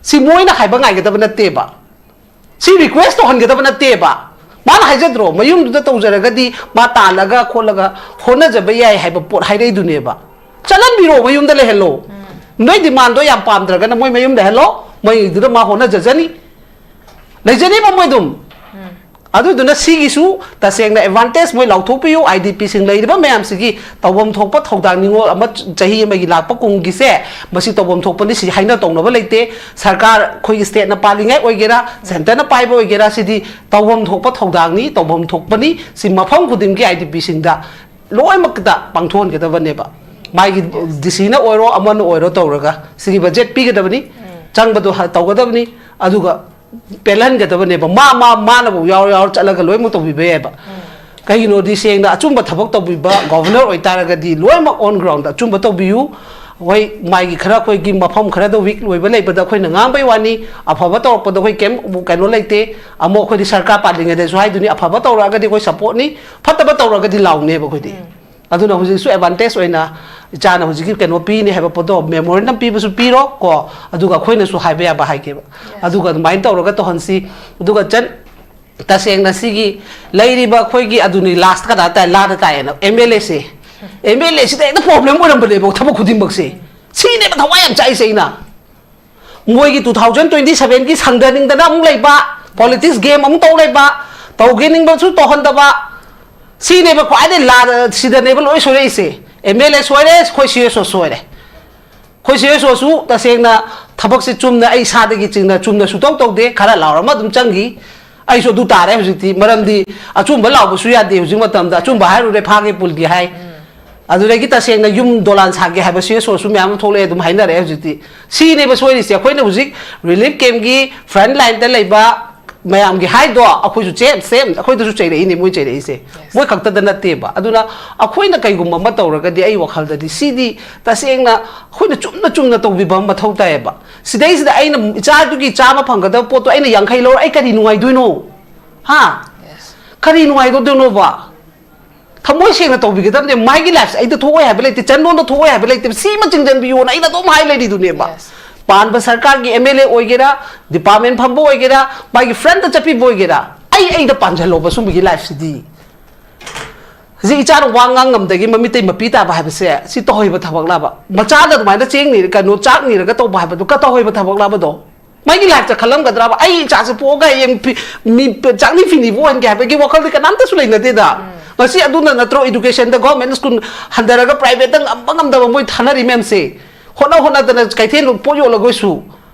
ꯁꯤ ꯃꯣꯏꯅ ꯍꯥꯏꯕ ꯉꯥꯏꯒꯗꯕ ꯅꯠꯇꯦꯕ꯫ ꯁꯤ ꯔꯤꯀ꯭ꯋꯦꯁ ꯇꯧꯍꯟꯒꯗꯕ ꯅꯠꯇꯦꯕ꯫ ꯃꯥꯅ ꯍꯥꯏꯖꯗ꯭ꯔꯣ, ꯃꯌꯨꯝꯗꯨꯗ ꯇꯧꯖꯔꯒꯗꯤ ꯃꯥ ꯇꯥꯜꯂꯒ ꯈꯣꯠꯂꯒ ꯍꯣꯠꯅꯖꯕ ꯌꯥꯏ ꯍꯥꯏꯕ ꯄꯣꯠ ꯍꯥꯏꯔꯛꯏꯗꯨꯅꯦꯕ꯫ ꯆꯠꯍꯟꯕꯤꯔꯣ, ꯃꯌꯨꯝꯗ ꯂꯩꯍꯜꯂꯣ꯫ ꯅꯣꯏ ꯗꯤꯃꯥꯟꯗꯣ ꯌꯥꯝ ꯄꯥꯝꯗ꯭ꯔꯒꯅ ꯃꯣꯏ ꯃꯌꯨꯝ ꯂꯩꯍꯜꯂꯣ, ꯃꯣꯏꯗꯨꯗ ꯃꯥ ꯍꯣꯠꯅꯖꯖꯅꯤ, ꯂꯩꯖꯅꯤꯕ ꯃꯣꯏ ꯑꯗꯨꯝ꯫ ꯑꯗꯨꯗꯨꯅ ꯁꯤꯒꯤꯁꯨ ꯇꯁꯦꯡꯅ ꯑꯦꯗꯚꯥꯟꯇꯦꯖ ꯃꯣꯏ ꯂꯥꯎꯊꯣꯛꯄꯤꯌꯨ꯫ ꯑꯥꯏ ꯗꯤ ꯄꯤꯁꯤꯡ ꯂꯩꯔꯤꯕ ꯃꯌꯥꯝꯁꯤꯒꯤ ꯇꯧꯐꯝ ꯊꯣꯛꯄ ꯊꯧꯗꯥꯡ, ꯅꯤꯉꯣꯜ ꯑꯃ, ꯆꯍꯤ ꯑꯃꯒꯤ ꯂꯥꯛꯄ ꯀꯨꯝꯒꯤꯁꯦ ꯃꯁꯤ ꯇꯧꯐꯝ ꯊꯣꯛꯄꯅꯤ꯫ ꯁꯤ ꯍꯥꯏꯅ ꯇꯧꯅꯕ ꯂꯩꯇꯦ꯫ ꯁꯔꯀꯥꯔ ꯑꯩꯈꯣꯏꯒꯤ ꯁ꯭ꯇꯦꯠꯅ ꯄꯥꯜꯂꯤꯉꯩ ꯑꯣꯏꯒꯦꯔꯥ, ꯁꯦꯟꯇꯔꯅ ꯄꯥꯏꯕ ꯑꯣꯏꯒꯦꯔꯥ, ꯁꯤꯗꯤ ꯇꯧꯐꯝ ꯊꯣꯛꯄ ꯊꯧꯗꯥꯡꯅꯤ, ꯇꯧꯐꯝ ꯊꯣꯛꯄꯅꯤ꯫ ꯁꯤ ꯃꯐꯝ ꯈꯨꯗꯤꯡꯒꯤ ꯑꯥꯏ ꯗꯤ ꯄꯤꯁꯤꯡꯗ ꯂꯣꯏꯅꯃꯛꯇ ꯄꯥꯡꯊꯣꯛꯍꯟꯒꯗꯕꯅꯦꯕ꯫ ꯃꯥꯒꯤ ꯗꯤ ꯁꯤꯅ ꯑꯣꯏꯔꯣ, ꯑꯃꯅ ꯑꯣꯏꯔꯣ ꯇꯧꯔꯒ ꯁꯤꯒꯤ ꯕꯖꯦꯠ ꯄꯤꯒꯗꯕꯅꯤ, ꯆꯪꯕꯗꯣ ꯍ-, ꯇꯧꯒꯗꯕꯅꯤ, ꯑꯗꯨꯒ ꯄꯦꯜꯍꯟꯒꯗꯕꯅꯦꯕ꯫ ꯃꯥ, ꯃꯥ, ꯃꯥꯅꯕꯨ ꯌꯥꯎꯔ ꯌꯥꯎꯔ ꯆꯠꯂꯒ ꯂꯣꯏꯅꯃꯛ ꯇꯧꯕꯤꯕ ꯌꯥꯏꯕ꯫ ꯀꯩꯒꯤꯅꯣꯗꯤ ꯁꯦꯡꯅ ꯑꯆꯨꯝꯕ ꯊꯕꯛ ꯇꯧꯕꯤꯕ ꯒꯣꯚꯔꯅꯔ ꯑꯣꯏꯇꯥꯔꯒꯗꯤ ꯂꯣꯏꯅꯃꯛ ꯑꯣꯟ ꯒ꯭ꯔꯥꯎꯟꯗ ꯑꯆꯨꯝꯕ ꯇꯧꯕꯤꯌꯨ꯫ ꯍꯣꯏ, ꯃꯥꯒꯤ ꯈꯔ ꯑꯩꯈꯣꯏꯒꯤ ꯃꯐꯝ ꯈꯔꯗ ꯋꯤꯛ ꯑꯣꯏꯕ ꯂꯩꯕꯗ ꯑꯩꯈꯣꯏꯅ ꯉꯥꯡꯕꯩ ꯋꯥꯅꯤ, ꯑꯐꯕ ꯇꯧꯔꯛꯄꯗ ꯑꯩꯈꯣꯏ ꯀꯩꯝ ꯀꯩꯅꯣ ꯂꯩꯇꯦ꯫ ꯑꯃꯨꯛ ꯑꯩꯈꯣꯏꯗꯤ ꯁꯔꯀꯥꯔ ꯄꯥꯜꯂꯤꯉꯩꯗꯁꯨ ꯍꯥꯏꯗꯨꯅꯤ, ꯑꯐꯕ ꯇꯧꯔꯛꯑꯒꯗꯤ ꯑꯩꯈꯣꯏ ꯁꯞꯄꯣꯔꯠꯅꯤ, ꯐꯠꯇꯕ ꯇꯧꯔꯒꯗꯤ ꯂꯥꯎꯅꯦꯕ ꯑꯩꯈꯣꯏꯗꯤ꯫ ꯑꯗꯨꯅ ꯍꯧꯖꯤꯛꯁꯨ ꯑꯦꯗꯚꯥꯟꯇꯦꯖ ꯑꯣꯏꯅ ꯏꯆꯥꯅ ꯍꯧꯖꯤꯛꯀꯤ ꯀꯩꯅꯣ ꯄꯤꯅꯤ ꯍꯥꯏꯕ ꯄꯣꯠꯇꯣ, ꯃꯦꯃꯣꯔꯦꯟꯗꯝ ꯄꯤꯕꯁꯨ ꯄꯤꯔꯣ ꯀꯣ, ꯑꯗꯨꯒ ꯑꯩꯈꯣꯏꯅꯁꯨ ꯍꯥꯏꯕ ꯌꯥꯕ ꯍꯥꯏꯒꯦꯕ꯫ ꯑꯗꯨꯒ ꯑꯗꯨꯃꯥꯏꯅ ꯇꯧꯔꯒ ꯇꯧꯍꯟꯁꯤ꯫ ꯑꯗꯨꯒ ꯆꯟ-, ꯇꯁꯦꯡꯅ ꯁꯤꯒꯤ ꯂꯩꯔꯤꯕ ꯑꯩꯈꯣꯏꯒꯤ ꯑꯗꯨꯅꯤ ꯂꯥꯁ ꯀꯗꯥ ꯇꯥꯏ, ꯂꯥꯗ ꯇꯥꯏꯌꯦꯅ ꯑꯦꯝ ꯑꯦꯜ ꯑꯦꯁꯦ ꯑꯦꯝ ꯑꯦꯜ ꯑꯦꯁꯤꯗ ꯍꯦꯛꯇ ꯄ꯭ꯔꯣꯕ꯭ꯂꯦꯝ ꯑꯣꯏꯔꯝꯕꯅꯦꯕ ꯊꯕꯛ ꯈꯨꯗꯤꯡꯃꯛꯁꯦ꯫ ꯁꯤꯅꯦꯕ ꯊꯋꯥꯏ ꯌꯥꯝ ꯆꯥꯛꯏꯁꯦ ꯑꯩꯅ꯫ ꯃꯣꯏꯒꯤ ꯇꯨ ꯊꯥꯎꯖꯟ ꯇ꯭ꯋꯦꯟꯇꯤ ꯁꯚꯦꯟꯒꯤ ꯁꯪꯗꯅꯤꯡꯗꯅ ꯑꯃꯨꯛ ꯂꯩꯕ, ꯄꯣꯂꯤꯇꯤꯛꯁ ꯒꯦꯝ ꯑꯃꯨꯛ ꯇꯧ ꯂꯩꯕ, ꯇꯧꯒꯦ ꯅꯤꯡꯕꯁꯨ ꯇꯧꯍꯟꯗꯕ, ꯁꯤꯅꯦꯕ ꯈ꯭ꯋꯥꯏꯗꯩ ꯂꯥꯟ꯫ ꯁꯤꯗꯅꯦꯕ ꯂꯣꯏ ꯁꯣꯏꯔꯛꯏꯁꯦ꯫ ꯑꯦꯝ ꯑꯦꯜ ꯑꯦ ꯁꯣꯏꯔꯦ, ꯑꯩꯈꯣꯏ ꯁꯤ ꯑꯦꯁ ꯑꯣ ꯁꯣꯏꯔꯦ꯫ ꯑꯩꯈꯣꯏ ꯁꯤ ꯑꯦꯁ ꯑꯣꯁꯨ ꯇꯁꯦꯡꯅ ꯊꯕꯛꯁꯦ ꯆꯨꯝꯅ ꯑꯩ ꯏꯁꯥꯗꯒꯤ ꯆꯤꯡꯅ ꯆꯨꯝꯅ ꯁꯨꯇꯧ ꯇꯧꯗꯦ, ꯈꯔ ꯂꯥꯎꯔꯝꯃ ꯑꯗꯨꯝ ꯆꯪꯈꯤ꯫ ꯑꯩꯁꯨ ꯑꯗꯨ ꯇꯥꯔꯦ ꯍꯧꯖꯤꯛꯇꯤ, ꯃꯔꯝꯗꯤ ꯑꯆꯨꯝꯕ ꯂꯥꯎꯕꯁꯨ ꯌꯥꯗꯦ ꯍꯧꯖꯤꯛ ꯃꯇꯝꯗ꯫ ꯑꯆꯨꯝꯕ ꯍꯥꯏꯔꯨꯔꯦ ꯐꯥꯒꯦ ꯄꯨꯜꯒꯦ ꯍꯥꯏ꯫ ꯑꯗꯨꯗꯒꯤ ꯇꯁꯦꯡꯅ ꯌꯨꯝ ꯗꯣꯂꯥꯟ ꯁꯥꯒꯦ ꯍꯥꯏꯕ ꯁꯤ ꯑꯦꯁ ꯑꯣꯁꯨ ꯃꯌꯥꯝ ꯑꯃ ꯊꯣꯛꯂꯛꯑꯦ, ꯑꯗꯨꯝ ꯍꯥꯏꯅꯔꯛꯑꯦ ꯍꯧꯖꯤꯛꯇꯤ꯫ ꯁꯤꯅꯦꯕ ꯁꯣꯏꯔꯤꯁꯦ꯫ ꯑꯩꯈꯣꯏꯅ ꯍꯧꯖꯤꯛ ꯔꯤꯂꯤꯐ ꯀꯦꯝꯒꯤ ꯐ꯭ꯔꯟ ꯂꯥꯏꯟꯗ ꯂꯩꯕ ꯃꯌꯥꯝꯒꯤ ꯍꯥꯏꯗꯣ ꯑꯩꯈꯣꯏꯁꯨ ꯆꯦꯞ ꯁꯦꯝ ꯑꯩꯈꯣꯏꯗꯁꯨ ꯆꯩꯔꯛꯏꯅꯦ, ꯃꯣꯏ ꯆꯩꯔꯛꯏꯁꯦ꯫ ꯃꯣꯏ ꯈꯛꯇꯗ ꯅꯠꯇꯦꯕ꯫ ꯑꯗꯨꯅ ꯑꯩꯈꯣꯏꯅ ꯀꯩꯒꯨꯝꯕ ꯑꯃ ꯇꯧꯔꯒꯗꯤ ꯑꯩ ꯋꯥꯈꯜꯗꯗꯤ ꯁꯤꯗꯤ ꯇꯁꯦꯡꯅ ꯑꯩꯈꯣꯏꯅ ꯆꯨꯝꯅ ꯆꯨꯝꯅ ꯇꯧꯕꯤꯕ ꯑꯃ ꯃꯊꯧ ꯇꯥꯏꯌꯦꯕ꯫ ꯁꯤꯗꯩꯁꯤꯗ ꯑꯩꯅ ꯏꯆꯥꯗꯨꯒꯤ ꯆꯥꯝꯃ ꯐꯪꯒꯗꯕ ꯄꯣꯠꯇꯣ ꯑꯩꯅ ꯌꯥꯡꯈꯩ ꯂꯧꯔ ꯑꯩ ꯀꯔꯤ ꯅꯨꯡꯉꯥꯏꯗꯣꯏꯅꯣ? ꯍꯥ? ꯀꯔꯤ ꯅꯨꯡꯉꯥꯏꯗꯧꯗꯣꯏꯅꯣꯕ? ꯊꯃꯣꯏ ꯁꯦꯡꯅ ꯇꯧꯕꯤꯒꯗꯕꯅꯦ꯫ ꯃꯥꯒꯤ ꯂꯥꯏꯐꯁꯦ ꯑꯩꯗ ꯊꯣꯛꯑꯣꯏ ꯍꯥꯏꯕ ꯂꯩꯇꯦ, ꯆꯟꯗꯣꯟꯗ ꯊꯣꯛꯑꯣꯏ ꯍꯥꯏꯕ ꯂꯩꯇꯦ, ꯁꯤꯃ ꯆꯤꯡꯁꯤꯟꯕꯤꯌꯣꯅ ꯑꯩꯅ ꯑꯗꯨꯝ ꯍꯥꯏ ꯂꯩꯔꯤꯗꯨꯅꯦꯕ꯫ ꯄꯥꯟꯕ ꯁꯔꯀꯥꯔꯒꯤ ꯑꯦꯝ ꯑꯦꯜ ꯑꯦ ꯑꯣꯏꯒꯦꯔꯥ, ꯗꯤꯄꯥꯔꯠꯃꯦꯟ ꯐꯝꯕ ꯑꯣꯏꯒꯦꯔꯥ, ꯃꯥꯒꯤ ꯐ꯭ꯔꯟꯠꯇ ꯆꯠꯄꯤꯕ ꯑꯣꯏꯒꯦꯔꯥ, ꯑꯩ ꯑꯩꯗ ꯄꯥꯟꯁꯤꯜꯂꯣꯕ ꯁꯨꯝꯕꯒꯤ ꯂꯥꯏꯐꯁꯤꯗꯤ꯫ ꯍꯧꯖꯤꯛ ꯏꯆꯥꯅ ꯋꯥ ꯉꯥꯡ ꯉꯝꯗꯒꯤ ꯃꯃꯤꯠꯇꯩ ꯃꯄꯤ ꯇꯥꯕ ꯍꯥꯏꯕꯁꯦ ꯁꯤ ꯇꯧꯍꯩꯕ ꯊꯕꯛꯂꯕ? ꯃꯆꯥꯗ ꯑꯗꯨꯃꯥꯏꯅ ꯆꯦꯡ ꯅꯤ-, ꯀꯩꯅꯣ, ꯆꯥꯛ ꯅꯤꯔꯒ ꯇꯧꯕ ꯍꯥꯏꯕꯗꯨ ꯀ-, ꯇꯧꯍꯩꯕ ꯊꯕꯛꯂꯕꯗꯣ? ꯃꯥꯒꯤ ꯂꯥꯏꯐꯇ ꯈꯜꯂꯝꯒꯗ꯭ꯔꯕ? ꯑꯩ ꯏꯆꯥꯁꯦ ꯄꯣꯛꯑꯒ ꯍꯌꯦꯡ ꯐꯤ-, ꯃꯤ ꯆꯥꯛꯅꯤ ꯐꯤꯅꯤꯕꯨ ꯑꯣꯏꯍꯟꯒꯦ ꯍꯥꯏꯕꯒꯤ ꯋꯥꯈꯜꯗꯤ ꯀꯅꯥꯝꯇꯁꯨ ꯂꯩꯅꯗꯦꯗ꯫ ꯉꯁꯤ ꯑꯗꯨꯅ ꯅꯠꯇ꯭ꯔꯣ ꯏꯗꯨꯀꯦꯁꯟꯗ ꯒꯣꯔꯃꯦꯟ ꯁ꯭ꯀꯨꯜ ꯍꯟꯊꯔꯒ ꯄ꯭ꯔꯥꯏꯚꯦꯠꯇ ꯉꯝꯕ ꯉꯝꯗꯕ ꯃꯣꯏ ꯊꯥꯅꯔꯤ ꯃꯌꯥꯝꯁꯦ? ꯍꯣꯠꯅ ꯍꯣꯠꯅꯗꯅ ꯀꯩꯊꯦꯜ ꯄꯣꯠ ꯌꯣꯜꯂꯒꯁꯨ꯫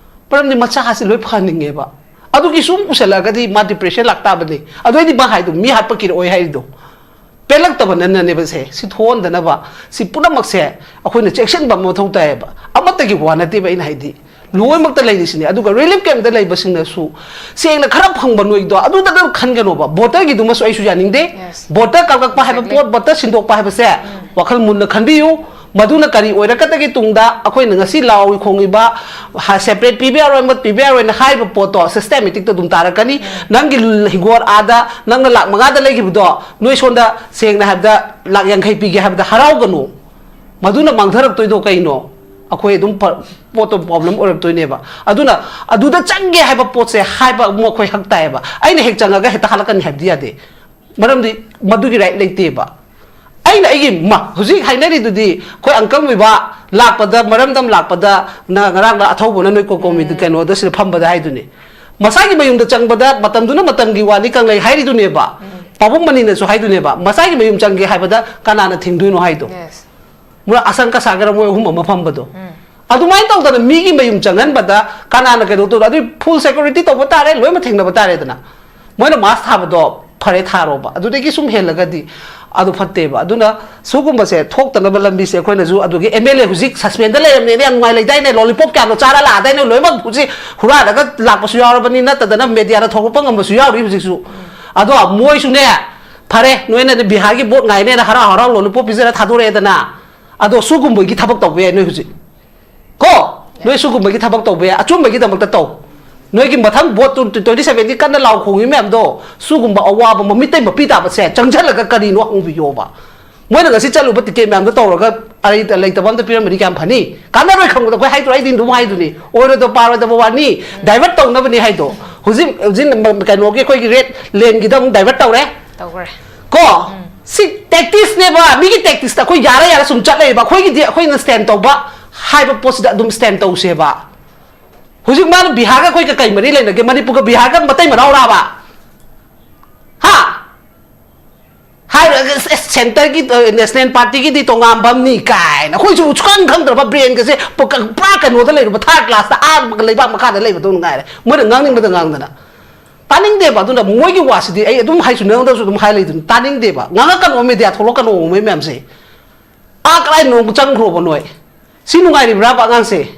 ꯃꯔꯝꯗꯤ ꯃꯆꯥꯁꯤ ꯂꯣꯏ ꯐꯍꯟꯅꯤꯡꯉꯦꯕ꯫ ꯑꯗꯨꯒꯤ ꯁꯨꯝ ꯎꯁꯜꯂꯛꯑꯒꯗꯤ ꯃꯥ ꯗꯤꯄ꯭ꯔꯦꯁꯟ ꯂꯥꯛꯇꯥꯕꯅꯤ꯫ ꯑꯗꯨ ꯑꯩꯗꯤ ꯃꯥ ꯍꯥꯏꯗꯣ ꯃꯤ ꯍꯥꯠꯄ ꯀꯤꯔꯛꯑꯣꯏ ꯍꯥꯏꯔꯤꯗꯣ꯫ ꯄꯦꯜꯂꯛꯇꯕꯅꯅꯦꯕ ꯁꯦ꯫ ꯁꯤ ꯊꯣꯛꯍꯟꯗꯅꯕ ꯁꯤ ꯄꯨꯝꯅꯃꯛꯁꯦ ꯑꯩꯈꯣꯏꯅ ꯆꯦꯛꯁꯤꯟꯕ ꯑꯃ ꯃꯊꯧ ꯇꯥꯏꯌꯦꯕ꯫ ꯑꯃꯠꯇꯒꯤ ꯋꯥ ꯅꯠꯇꯦꯕ ꯑꯩꯅ ꯍꯥꯏꯗꯤ꯫ ꯂꯣꯏꯅꯃꯛꯇ ꯂꯩꯔꯤꯁꯤꯅꯦ꯫ ꯑꯗꯨꯒ ꯔꯤꯂꯤꯐ ꯀꯦꯝꯞꯇ ꯂꯩꯕꯁꯤꯡꯅꯁꯨ ꯁꯦꯡꯅ ꯈꯔ ꯐꯪꯕ ꯅꯣꯏꯗꯣ ꯑꯗꯨꯗ ꯑꯗꯨꯝ ꯈꯟꯒꯅꯣꯕ꯫ ꯚꯣꯇꯔꯒꯤꯗꯨꯃꯁꯨ ꯑꯩꯁꯨ ꯌꯥꯅꯤꯡꯗꯦ꯫ ꯚꯣꯇꯔ ꯀꯛꯂꯛꯄ ꯍꯥꯏꯕ ꯄꯣꯠ, ꯚꯣꯇꯔ ꯁꯤꯟꯗꯣꯛꯄ ꯍꯥꯏꯕꯁꯦ ꯋꯥꯈꯜ ꯃꯨꯟꯅ ꯈꯟꯕꯤꯌꯨ꯫ ꯃꯗꯨꯅ ꯀꯔꯤ ꯑꯣꯏꯔꯛꯀꯗꯒꯦ ꯇꯨꯡꯗ ꯑꯩꯈꯣꯏꯅ ꯉꯁꯤ ꯂꯥꯎꯔꯤ ꯈꯣꯡꯉꯤꯕ ꯁꯦꯄꯔꯦꯠ ꯄꯤꯕ ꯌꯥꯔꯣꯏ, ꯑꯃ ꯄꯤꯕ ꯌꯥꯔꯣꯏꯅ ꯍꯥꯏꯔꯤꯕ ꯄꯣꯠꯇꯣ ꯁꯤꯁꯇꯦꯃꯦꯇꯤꯛꯇ ꯑꯗꯨꯝ ꯇꯥꯔꯛꯀꯅꯤ꯫ ꯅꯪꯒꯤ ꯍꯤꯡꯒꯣꯜ ꯑꯥꯗ ꯅꯪꯅ ꯂꯥꯛ ꯃꯉꯥꯗ ꯂꯩꯈꯤꯕꯗꯣ ꯅꯣꯏ ꯁꯣꯝꯗ ꯁꯦꯡꯅ ꯍꯥꯏꯕꯗ ꯂꯥꯛ ꯌꯥꯡꯈꯩ ꯄꯤꯒꯦ ꯍꯥꯏꯕꯗ ꯍꯔꯥꯎꯒꯅꯨ꯫ ꯃꯗꯨꯅ ꯃꯥꯡꯊꯔꯛꯇꯣꯏꯗꯣ ꯀꯩꯅꯣ? ꯑꯩꯈꯣꯏ ꯑꯗꯨꯝ ꯄ-, ꯄꯣꯠꯇꯣ ꯄ꯭ꯔꯣꯕ꯭ꯂꯦꯝ ꯑꯣꯏꯔꯛꯇꯣꯏꯅꯦꯕ꯫ ꯑꯗꯨꯅ ꯑꯗꯨꯗ ꯆꯪꯒꯦ ꯍꯥꯏꯕ ꯄꯣꯠꯁꯦ ꯍꯥꯏꯕ ꯑꯃꯨꯛ ꯑꯩꯈꯣꯏ ꯍꯛ ꯇꯥꯏꯌꯦꯕ꯫ ꯑꯩꯅ ꯍꯦꯛ ꯆꯪꯉꯒ ꯍꯦꯛꯇ ꯍꯜꯂꯛꯀꯅꯤ ꯍꯥꯏꯕꯗꯤ ꯌꯥꯗꯦ꯫ ꯃꯔꯝꯗꯤ ꯃꯗꯨꯒꯤ ꯔꯥꯏꯠ ꯂꯩꯇꯦꯕ꯫ ꯑꯩꯅ ꯑꯩꯒꯤ ꯃ-, ꯍꯧꯖꯤꯛ ꯍꯥꯏꯅꯔꯤꯗꯨꯗꯤ ꯑꯩꯈꯣꯏ ꯑꯪꯀꯜ ꯃꯣꯏꯕꯥ ꯂꯥꯛꯄꯗ, ꯃꯔꯝꯗꯝ ꯂꯥꯛꯄꯗ, ꯅ-, ꯉꯔꯥꯡꯅ ꯑꯊꯧꯕꯅ ꯅꯣꯏ ꯀꯣ-, ꯀꯣꯃꯤꯗꯤ ꯎꯝ꯫ ꯀꯩꯅꯣꯗ ꯁꯤꯗ ꯐꯝꯕꯗ ꯍꯥꯏꯗꯨꯅꯤ꯫ ꯃꯁꯥꯒꯤ ꯃꯌꯨꯝꯗ ꯆꯪꯕꯗ ꯃꯇꯝꯗꯨꯅ ꯃꯇꯝꯒꯤ ꯋꯥꯅꯤ ꯀꯪꯂꯩ ꯍꯥꯏꯔꯤꯗꯨꯅꯦꯕ꯫ ꯎꯝ꯫ ꯄꯥꯕꯨꯡ ꯃꯅꯤꯅꯁꯨ ꯍꯥꯏꯗꯨꯅꯦꯕ, ꯃꯁꯥꯒꯤ ꯃꯌꯨꯝ ꯆꯪꯒꯦ ꯍꯥꯏꯕꯗ ꯀꯅꯥꯅ ꯊꯤꯡꯗꯣꯏꯅꯣ ꯍꯥꯏꯗꯣ꯫ Yes꯫ ꯃꯣꯏ ꯑꯁꯪ ꯀꯁꯥꯒꯔ ꯃꯣꯏ ꯑꯍꯨꯝ ꯑꯃ ꯐꯝꯕꯗꯣ꯫ ꯎꯝ꯫ ꯑꯗꯨꯃꯥꯏꯅ ꯇꯧꯗꯅ ꯃꯤꯒꯤ ꯃꯌꯨꯝ ꯆꯪꯍꯟꯕꯗ ꯀꯅꯥꯅ ꯀꯩꯅꯣ ꯇꯧꯗꯣ? ꯑꯗꯨꯏ full security ꯇꯧꯕ ꯇꯥꯔꯦ, ꯂꯣꯏꯅꯃꯛ ꯊꯦꯡꯅꯕ ꯇꯥꯔꯦꯗꯅ꯫ ꯃꯣꯏꯅ mask ꯊꯥꯕꯗꯣ ꯐꯔꯦ ꯊꯥꯔꯣꯕ, ꯑꯗꯨꯗꯒꯤ ꯁꯨꯝ ꯍꯦꯜꯂꯒꯗꯤ ꯑꯗꯨ ꯐꯠꯇꯦꯕ꯫ ꯑꯗꯨꯅ ꯁꯤꯒꯨꯝꯕꯁꯦ ꯊꯣꯛꯇꯅꯕ ꯂꯝꯕꯤꯁꯦ ꯑꯩꯈꯣꯏꯅꯁꯨ, ꯑꯗꯨꯒꯤ MLA ꯍꯧꯖꯤꯛ suspend ꯂꯩꯔꯕꯅꯤꯅ ꯌꯥꯝ ꯅꯨꯡꯉꯥꯏ ꯂꯩꯗꯥꯏꯅꯦ, lollipop ꯀꯌꯥꯅꯣ ꯆꯥꯔ ꯂꯥꯛꯑꯗꯥꯏꯅꯦ, ꯂꯣꯏꯅꯃꯛ ꯍꯧꯖꯤꯛ ꯍꯨꯔꯥꯜꯂꯒ ꯂꯥꯛꯄꯁꯨ ꯌꯥꯎꯔꯕꯅꯤ, ꯅꯠꯇꯗꯅ media ꯗ ꯊꯣꯛꯂꯛꯄ ꯉꯝꯕꯁꯨ ꯌꯥꯎꯔꯤ ꯍꯧꯖꯤꯛꯁꯨ꯫ ꯑꯗꯣ ꯃꯣꯏꯁꯨꯅꯦ, ꯐꯔꯦ, ꯅꯣꯏꯅ ꯕꯤꯍꯥꯔꯒꯤ vote ꯉꯥꯏꯅꯦꯅ ꯍꯔꯥꯎ ꯍꯔꯥꯎ lollipop ꯄꯤꯖꯔ ꯊꯥꯗꯣꯔꯛꯑꯦꯗꯅ, ꯑꯗꯣ ꯁꯤꯒꯨꯝꯕꯒꯤ ꯊꯕꯛ ꯇꯧꯕ ꯌꯥꯏ ꯅꯣꯏ ꯍꯧꯖꯤꯛ꯫ ꯀꯣ? ꯅꯣꯏ ꯁꯤꯒꯨꯝꯕꯒꯤ ꯊꯕꯛ ꯇꯧꯕ ꯌꯥꯏ, ꯑꯆꯨꯝꯕꯒꯤꯗꯃꯛꯇ ꯇꯧ꯫ ꯅꯣꯏꯒꯤ ꯃꯊꯪ vote ꯇꯨ twenty seven ꯒꯤ ꯀꯟꯅ ꯂꯥꯎ ꯈꯣꯡꯉꯤ ꯃꯌꯥꯝꯗꯣ, ꯁꯤꯒꯨꯝꯕ ꯑꯋꯥꯕ ꯃꯃꯤꯠꯇꯩ ꯃꯄꯤ ꯇꯥꯕꯁꯦ ꯆꯪꯁꯤꯜꯂꯒ ꯀꯔꯤꯅꯣ ꯍꯪꯕꯤꯌꯣꯕ꯫ ꯃꯣꯏꯅ ꯉꯁꯤ ꯆꯠꯂꯨꯕ ticket ꯃꯌꯥꯝꯗꯣ ꯇꯧꯔꯒ ꯑꯔꯩ ꯂꯩꯇꯕ ꯑꯝꯇ ꯄꯤꯔꯝꯃꯗꯤ ꯀꯌꯥꯝ ꯐꯅꯤ? ꯀꯥꯟꯅꯔꯣꯏ ꯈꯪꯕꯗ ꯑꯩꯈꯣꯏ ꯍꯥꯏꯗ꯭ꯔꯣ? ꯑꯩꯗꯤ ꯑꯗꯨꯝ ꯍꯥꯏꯗꯨꯅꯤ, ꯑꯣꯏꯔꯣꯏꯗꯕ ꯄꯥꯔꯣꯏꯗꯕ ꯋꯥꯅꯤ, divert ꯇꯧꯅꯕꯅꯤ ꯍꯥꯏꯗꯣ꯫ ꯍꯧꯖꯤꯛ, ꯍꯧꯖꯤꯛ ꯀꯩꯅꯣꯒꯤ ꯑꯩꯈꯣꯏꯒꯤ red lane ꯒꯤꯗ ꯑꯃꯨꯛ divert ꯇꯧꯔꯦ꯫ ꯇꯧꯈ꯭ꯔꯦ꯫ ꯀꯣ? ꯎꯝ꯫ ꯁꯤ tactics ꯅꯦꯕ, ꯃꯤꯒꯤ tactics ꯇ ꯑꯩꯈꯣꯏ ꯌꯥꯔ ꯌꯥꯔ ꯁꯨꯝ ꯆꯠ ꯂꯩꯌꯦꯕ꯫ ꯑꯩꯈꯣꯏꯒꯤꯗꯤ ꯑꯩꯈꯣꯏꯅ stand ꯇꯧꯕ ꯍꯥꯏꯕ ꯄꯣꯠꯁꯤꯗ ꯑꯗꯨꯝ stand ꯇꯧꯁꯦꯕ꯫ ꯍꯧꯖꯤꯛ ꯃꯥꯅ ꯕꯤꯍꯥꯔꯒ ꯑꯩꯈꯣꯏꯒ ꯀꯩ ꯃꯔꯤ ꯂꯩꯅꯒꯦ? ꯃꯅꯤꯄꯨꯔꯒ ꯕꯤꯍꯥꯔꯒ ꯃꯇꯩ ꯃꯅꯥꯎꯔꯥꯕ? ꯍꯥ? ꯍꯥꯏꯔꯒ ꯑꯁ, ꯑꯁ, centre ꯒꯤ, ꯑ, national party ꯒꯤꯗꯤ ꯇꯣꯉꯥꯟꯕ ꯑꯃꯅꯤ ꯀꯥꯏꯅ꯫ ꯑꯩꯈꯣꯏꯁꯨ ꯁꯨꯈꯪ ꯈꯪꯗ꯭ꯔꯕ brain ꯒꯁꯦ ꯄꯨ-, ꯄꯨꯔꯥ ꯀꯩꯅꯣꯗ ꯂꯩꯔꯨꯕ, third class ꯇ, ꯑꯥ ꯂꯩꯕꯥꯛ ꯃꯈꯥꯗ ꯂꯩꯕꯗꯧꯅ ꯉꯥꯏꯔꯦ꯫ ꯃꯣꯏꯅ ꯉꯥꯡꯅꯤꯡꯕꯗ ꯉꯥꯡꯗꯅ꯫ ꯇꯥꯅꯤꯡꯗꯦꯕ꯫ ꯑꯗꯨꯅ ꯃꯣꯏꯒꯤ ꯋꯥꯁꯤꯗꯤ ꯑꯩ ꯑꯗꯨꯝ ꯍꯥꯏꯁꯨ ꯅꯉꯣꯟꯗꯁꯨ ꯑꯗꯨꯝ ꯍꯥꯏ ꯂꯩꯗꯨꯅꯤ꯫ ꯇꯥꯅꯤꯡꯗꯦꯕ꯫ ꯉꯥꯡꯉꯛꯀꯅꯣ, media ꯊꯣꯛꯂꯛꯀꯅꯣ ꯃꯣꯏ ꯃꯌꯥꯝꯁꯦ꯫ ꯑꯥ ꯀꯗꯥꯏ ꯅꯣꯡ ꯆꯪꯈ꯭ꯔꯣꯕ ꯅꯣꯏ? ꯁꯤ ꯅꯨꯡꯉꯥꯏꯔꯤꯕ꯭ꯔꯥꯕ ꯑꯉꯥꯡꯁꯦ?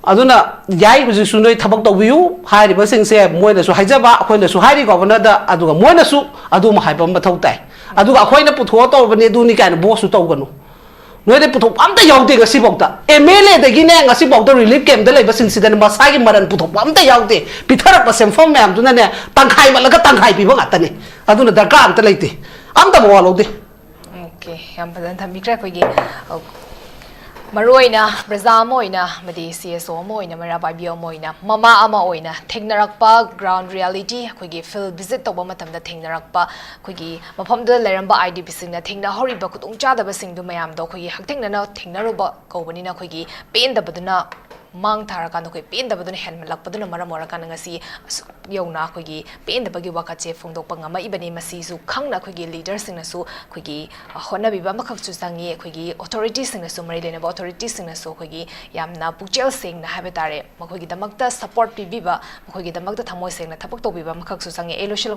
ꯑꯗꯨꯅ ꯌꯥꯏ, ꯍꯧꯖꯤꯛꯁꯨ ꯅꯣꯏ ꯊꯕꯛ ꯇꯧꯕꯤꯌꯨ ꯍꯥꯏꯔꯤꯕꯁꯤꯡꯁꯦ, ꯃꯣꯏꯅꯁꯨ ꯍꯥꯏꯖꯕ, ꯑꯩꯈꯣꯏꯅꯁꯨ ꯍꯥꯏꯔꯤ governor ꯗ, ꯑꯗꯨꯒ ꯃꯣꯏꯅꯁꯨ ꯑꯗꯨꯝ ꯍꯥꯏꯕ ꯑꯃ ꯃꯊꯧ ꯇꯥꯏ꯫ ꯑꯗꯨꯒ ꯑꯩꯈꯣꯏꯅ ꯄꯨꯊꯣꯛꯑ ꯇꯧꯔꯕꯅꯤ ꯑꯗꯨꯅꯤ ꯀꯥꯏꯅ boast ꯁꯨ ꯇꯧꯒꯅꯨ꯫ ꯅꯣꯏꯗꯤ ꯄꯨꯊꯣꯛꯄ ꯑꯝꯇ ꯌꯥꯎꯗꯦ ꯉꯁꯤꯐꯥꯎꯗ꯫ MLA ꯗꯒꯤꯅꯦ ꯉꯁꯤꯐꯥꯎꯗ relief camp ꯇ ꯂꯩꯕꯁꯤꯡꯁꯤꯗꯅꯦ ꯃꯁꯥꯒꯤ ꯃꯔꯟ ꯄꯨꯊꯣꯛꯄ ꯑꯝꯇ ꯌꯥꯎꯗꯦ꯫ ꯄꯤꯊꯔꯛꯄ ꯁꯦꯟꯐꯝ ꯃꯌꯥꯝꯗꯨꯅꯅꯦ ꯇꯪꯈꯥꯏ ꯃꯠꯂꯒ ꯇꯪꯈꯥꯏ ꯄꯤꯕ ꯉꯥꯛꯇꯅꯤ꯫ ꯑꯗꯨꯅ ꯗꯔꯀꯥꯔ ꯑꯝꯇ ꯂꯩꯇꯦ꯫ ꯑꯝꯇ ꯃꯋꯥ ꯂꯧꯗꯦ꯫ Okay, ꯌꯥꯝ ꯐꯖꯅ ꯊꯝꯕꯤꯈ꯭ꯔꯦ ꯑꯩꯈꯣꯏꯒꯤ, ꯑ, ꯃꯔꯨꯑꯣꯏꯅ ꯄ꯭ꯔꯖꯥ ꯑꯃ ꯑꯣꯏꯅ ꯑꯃꯗꯤ ꯁꯤ ꯑꯦꯁ ꯑꯣ ꯑꯃ ꯑꯣꯏꯅ, ꯃꯩꯔꯥ ꯄꯥꯏꯕꯤ ꯑꯃ ꯑꯣꯏꯅ, ꯃꯃꯥ ꯑꯃ ꯑꯣꯏꯅ ꯊꯦꯡꯅꯔꯛꯄ ground reality, ꯑꯩꯈꯣꯏꯒꯤ field visit ꯇꯧꯕ ꯃꯇꯝꯗ ꯊꯦꯡꯅꯔꯛꯄ, ꯑꯩꯈꯣꯏꯒꯤ ꯃꯐꯝꯗꯨꯗ ꯂꯩꯔꯝꯕ ꯑꯥꯏ ꯗꯤ ꯄꯤꯁꯤꯡꯅ ꯊꯦꯡꯅꯍꯧꯔꯤꯕ ꯈꯨꯗꯣꯡꯆꯥꯗꯕꯁꯤꯡꯗꯨ ꯃꯌꯥꯝꯗꯣ ꯑꯩꯈꯣꯏꯒꯤ ꯍꯛꯊꯦꯡꯅꯅ ꯊꯦꯡꯅꯔꯨꯕ ꯀꯧꯕꯅꯤꯅ, ꯑꯩꯈꯣꯏꯒꯤ ꯄꯦꯟꯗꯕꯗꯨꯅ ꯃꯥꯡ ꯊꯥꯔꯀꯥꯟꯗ, ꯑꯩꯈꯣꯏ ꯄꯦꯟꯗꯕꯗꯨꯅ ꯍꯦꯟꯃꯜꯂꯛꯄꯗꯨꯅ ꯃꯔꯝ ꯑꯣꯏꯔꯀꯥꯟꯗ ꯉꯁꯤ ꯑꯁꯨꯛ ꯌꯧꯅ ꯑꯩꯈꯣꯏꯒꯤ ꯄꯦꯟꯗꯕꯒꯤ ꯋꯥꯀꯠꯁꯦ ꯐꯣꯡꯗꯣꯛꯄ ꯉꯝꯃꯛꯏꯕꯅꯤ꯫ ꯃꯁꯤꯁꯨ ꯈꯪꯅ ꯑꯩꯈꯣꯏꯒꯤ ꯂꯤꯗꯔꯁꯤꯡꯅꯁꯨ ꯑꯩꯈꯣꯏꯒꯤ ꯍꯣꯠꯅꯕꯤꯕ ꯑꯃꯈꯛꯁꯨ ꯆꯪꯉꯤ꯫ ꯑꯩꯈꯣꯏꯒꯤ ꯑꯣꯊꯣꯔꯤꯇꯤꯁꯤꯡꯅꯁꯨ, ꯃꯔꯤ ꯂꯩꯅꯕ ꯑꯣꯊꯣꯔꯤꯇꯤꯁꯤꯡꯅꯁꯨ ꯑꯩꯈꯣꯏꯒꯤ ꯌꯥꯝꯅ ꯄꯨꯛꯆꯦꯜ ꯁꯦꯡꯅ ꯍꯥꯏꯕ ꯇꯥꯔꯦ, ꯃꯈꯣꯏꯒꯤꯗꯃꯛꯇ ꯁꯄꯣꯔꯠ ꯄꯤꯕꯤꯕ, ꯃꯈꯣꯏꯒꯤꯗꯃꯛꯇ ꯊꯃꯣꯏ ꯁꯦꯡꯅ ꯊꯕꯛ ꯇꯧꯕꯤꯕ ꯑꯃꯈꯛꯁꯨ ꯆꯪꯉꯤ꯫ ꯑꯩ ꯂꯣꯏꯁꯤꯜꯂꯛꯄ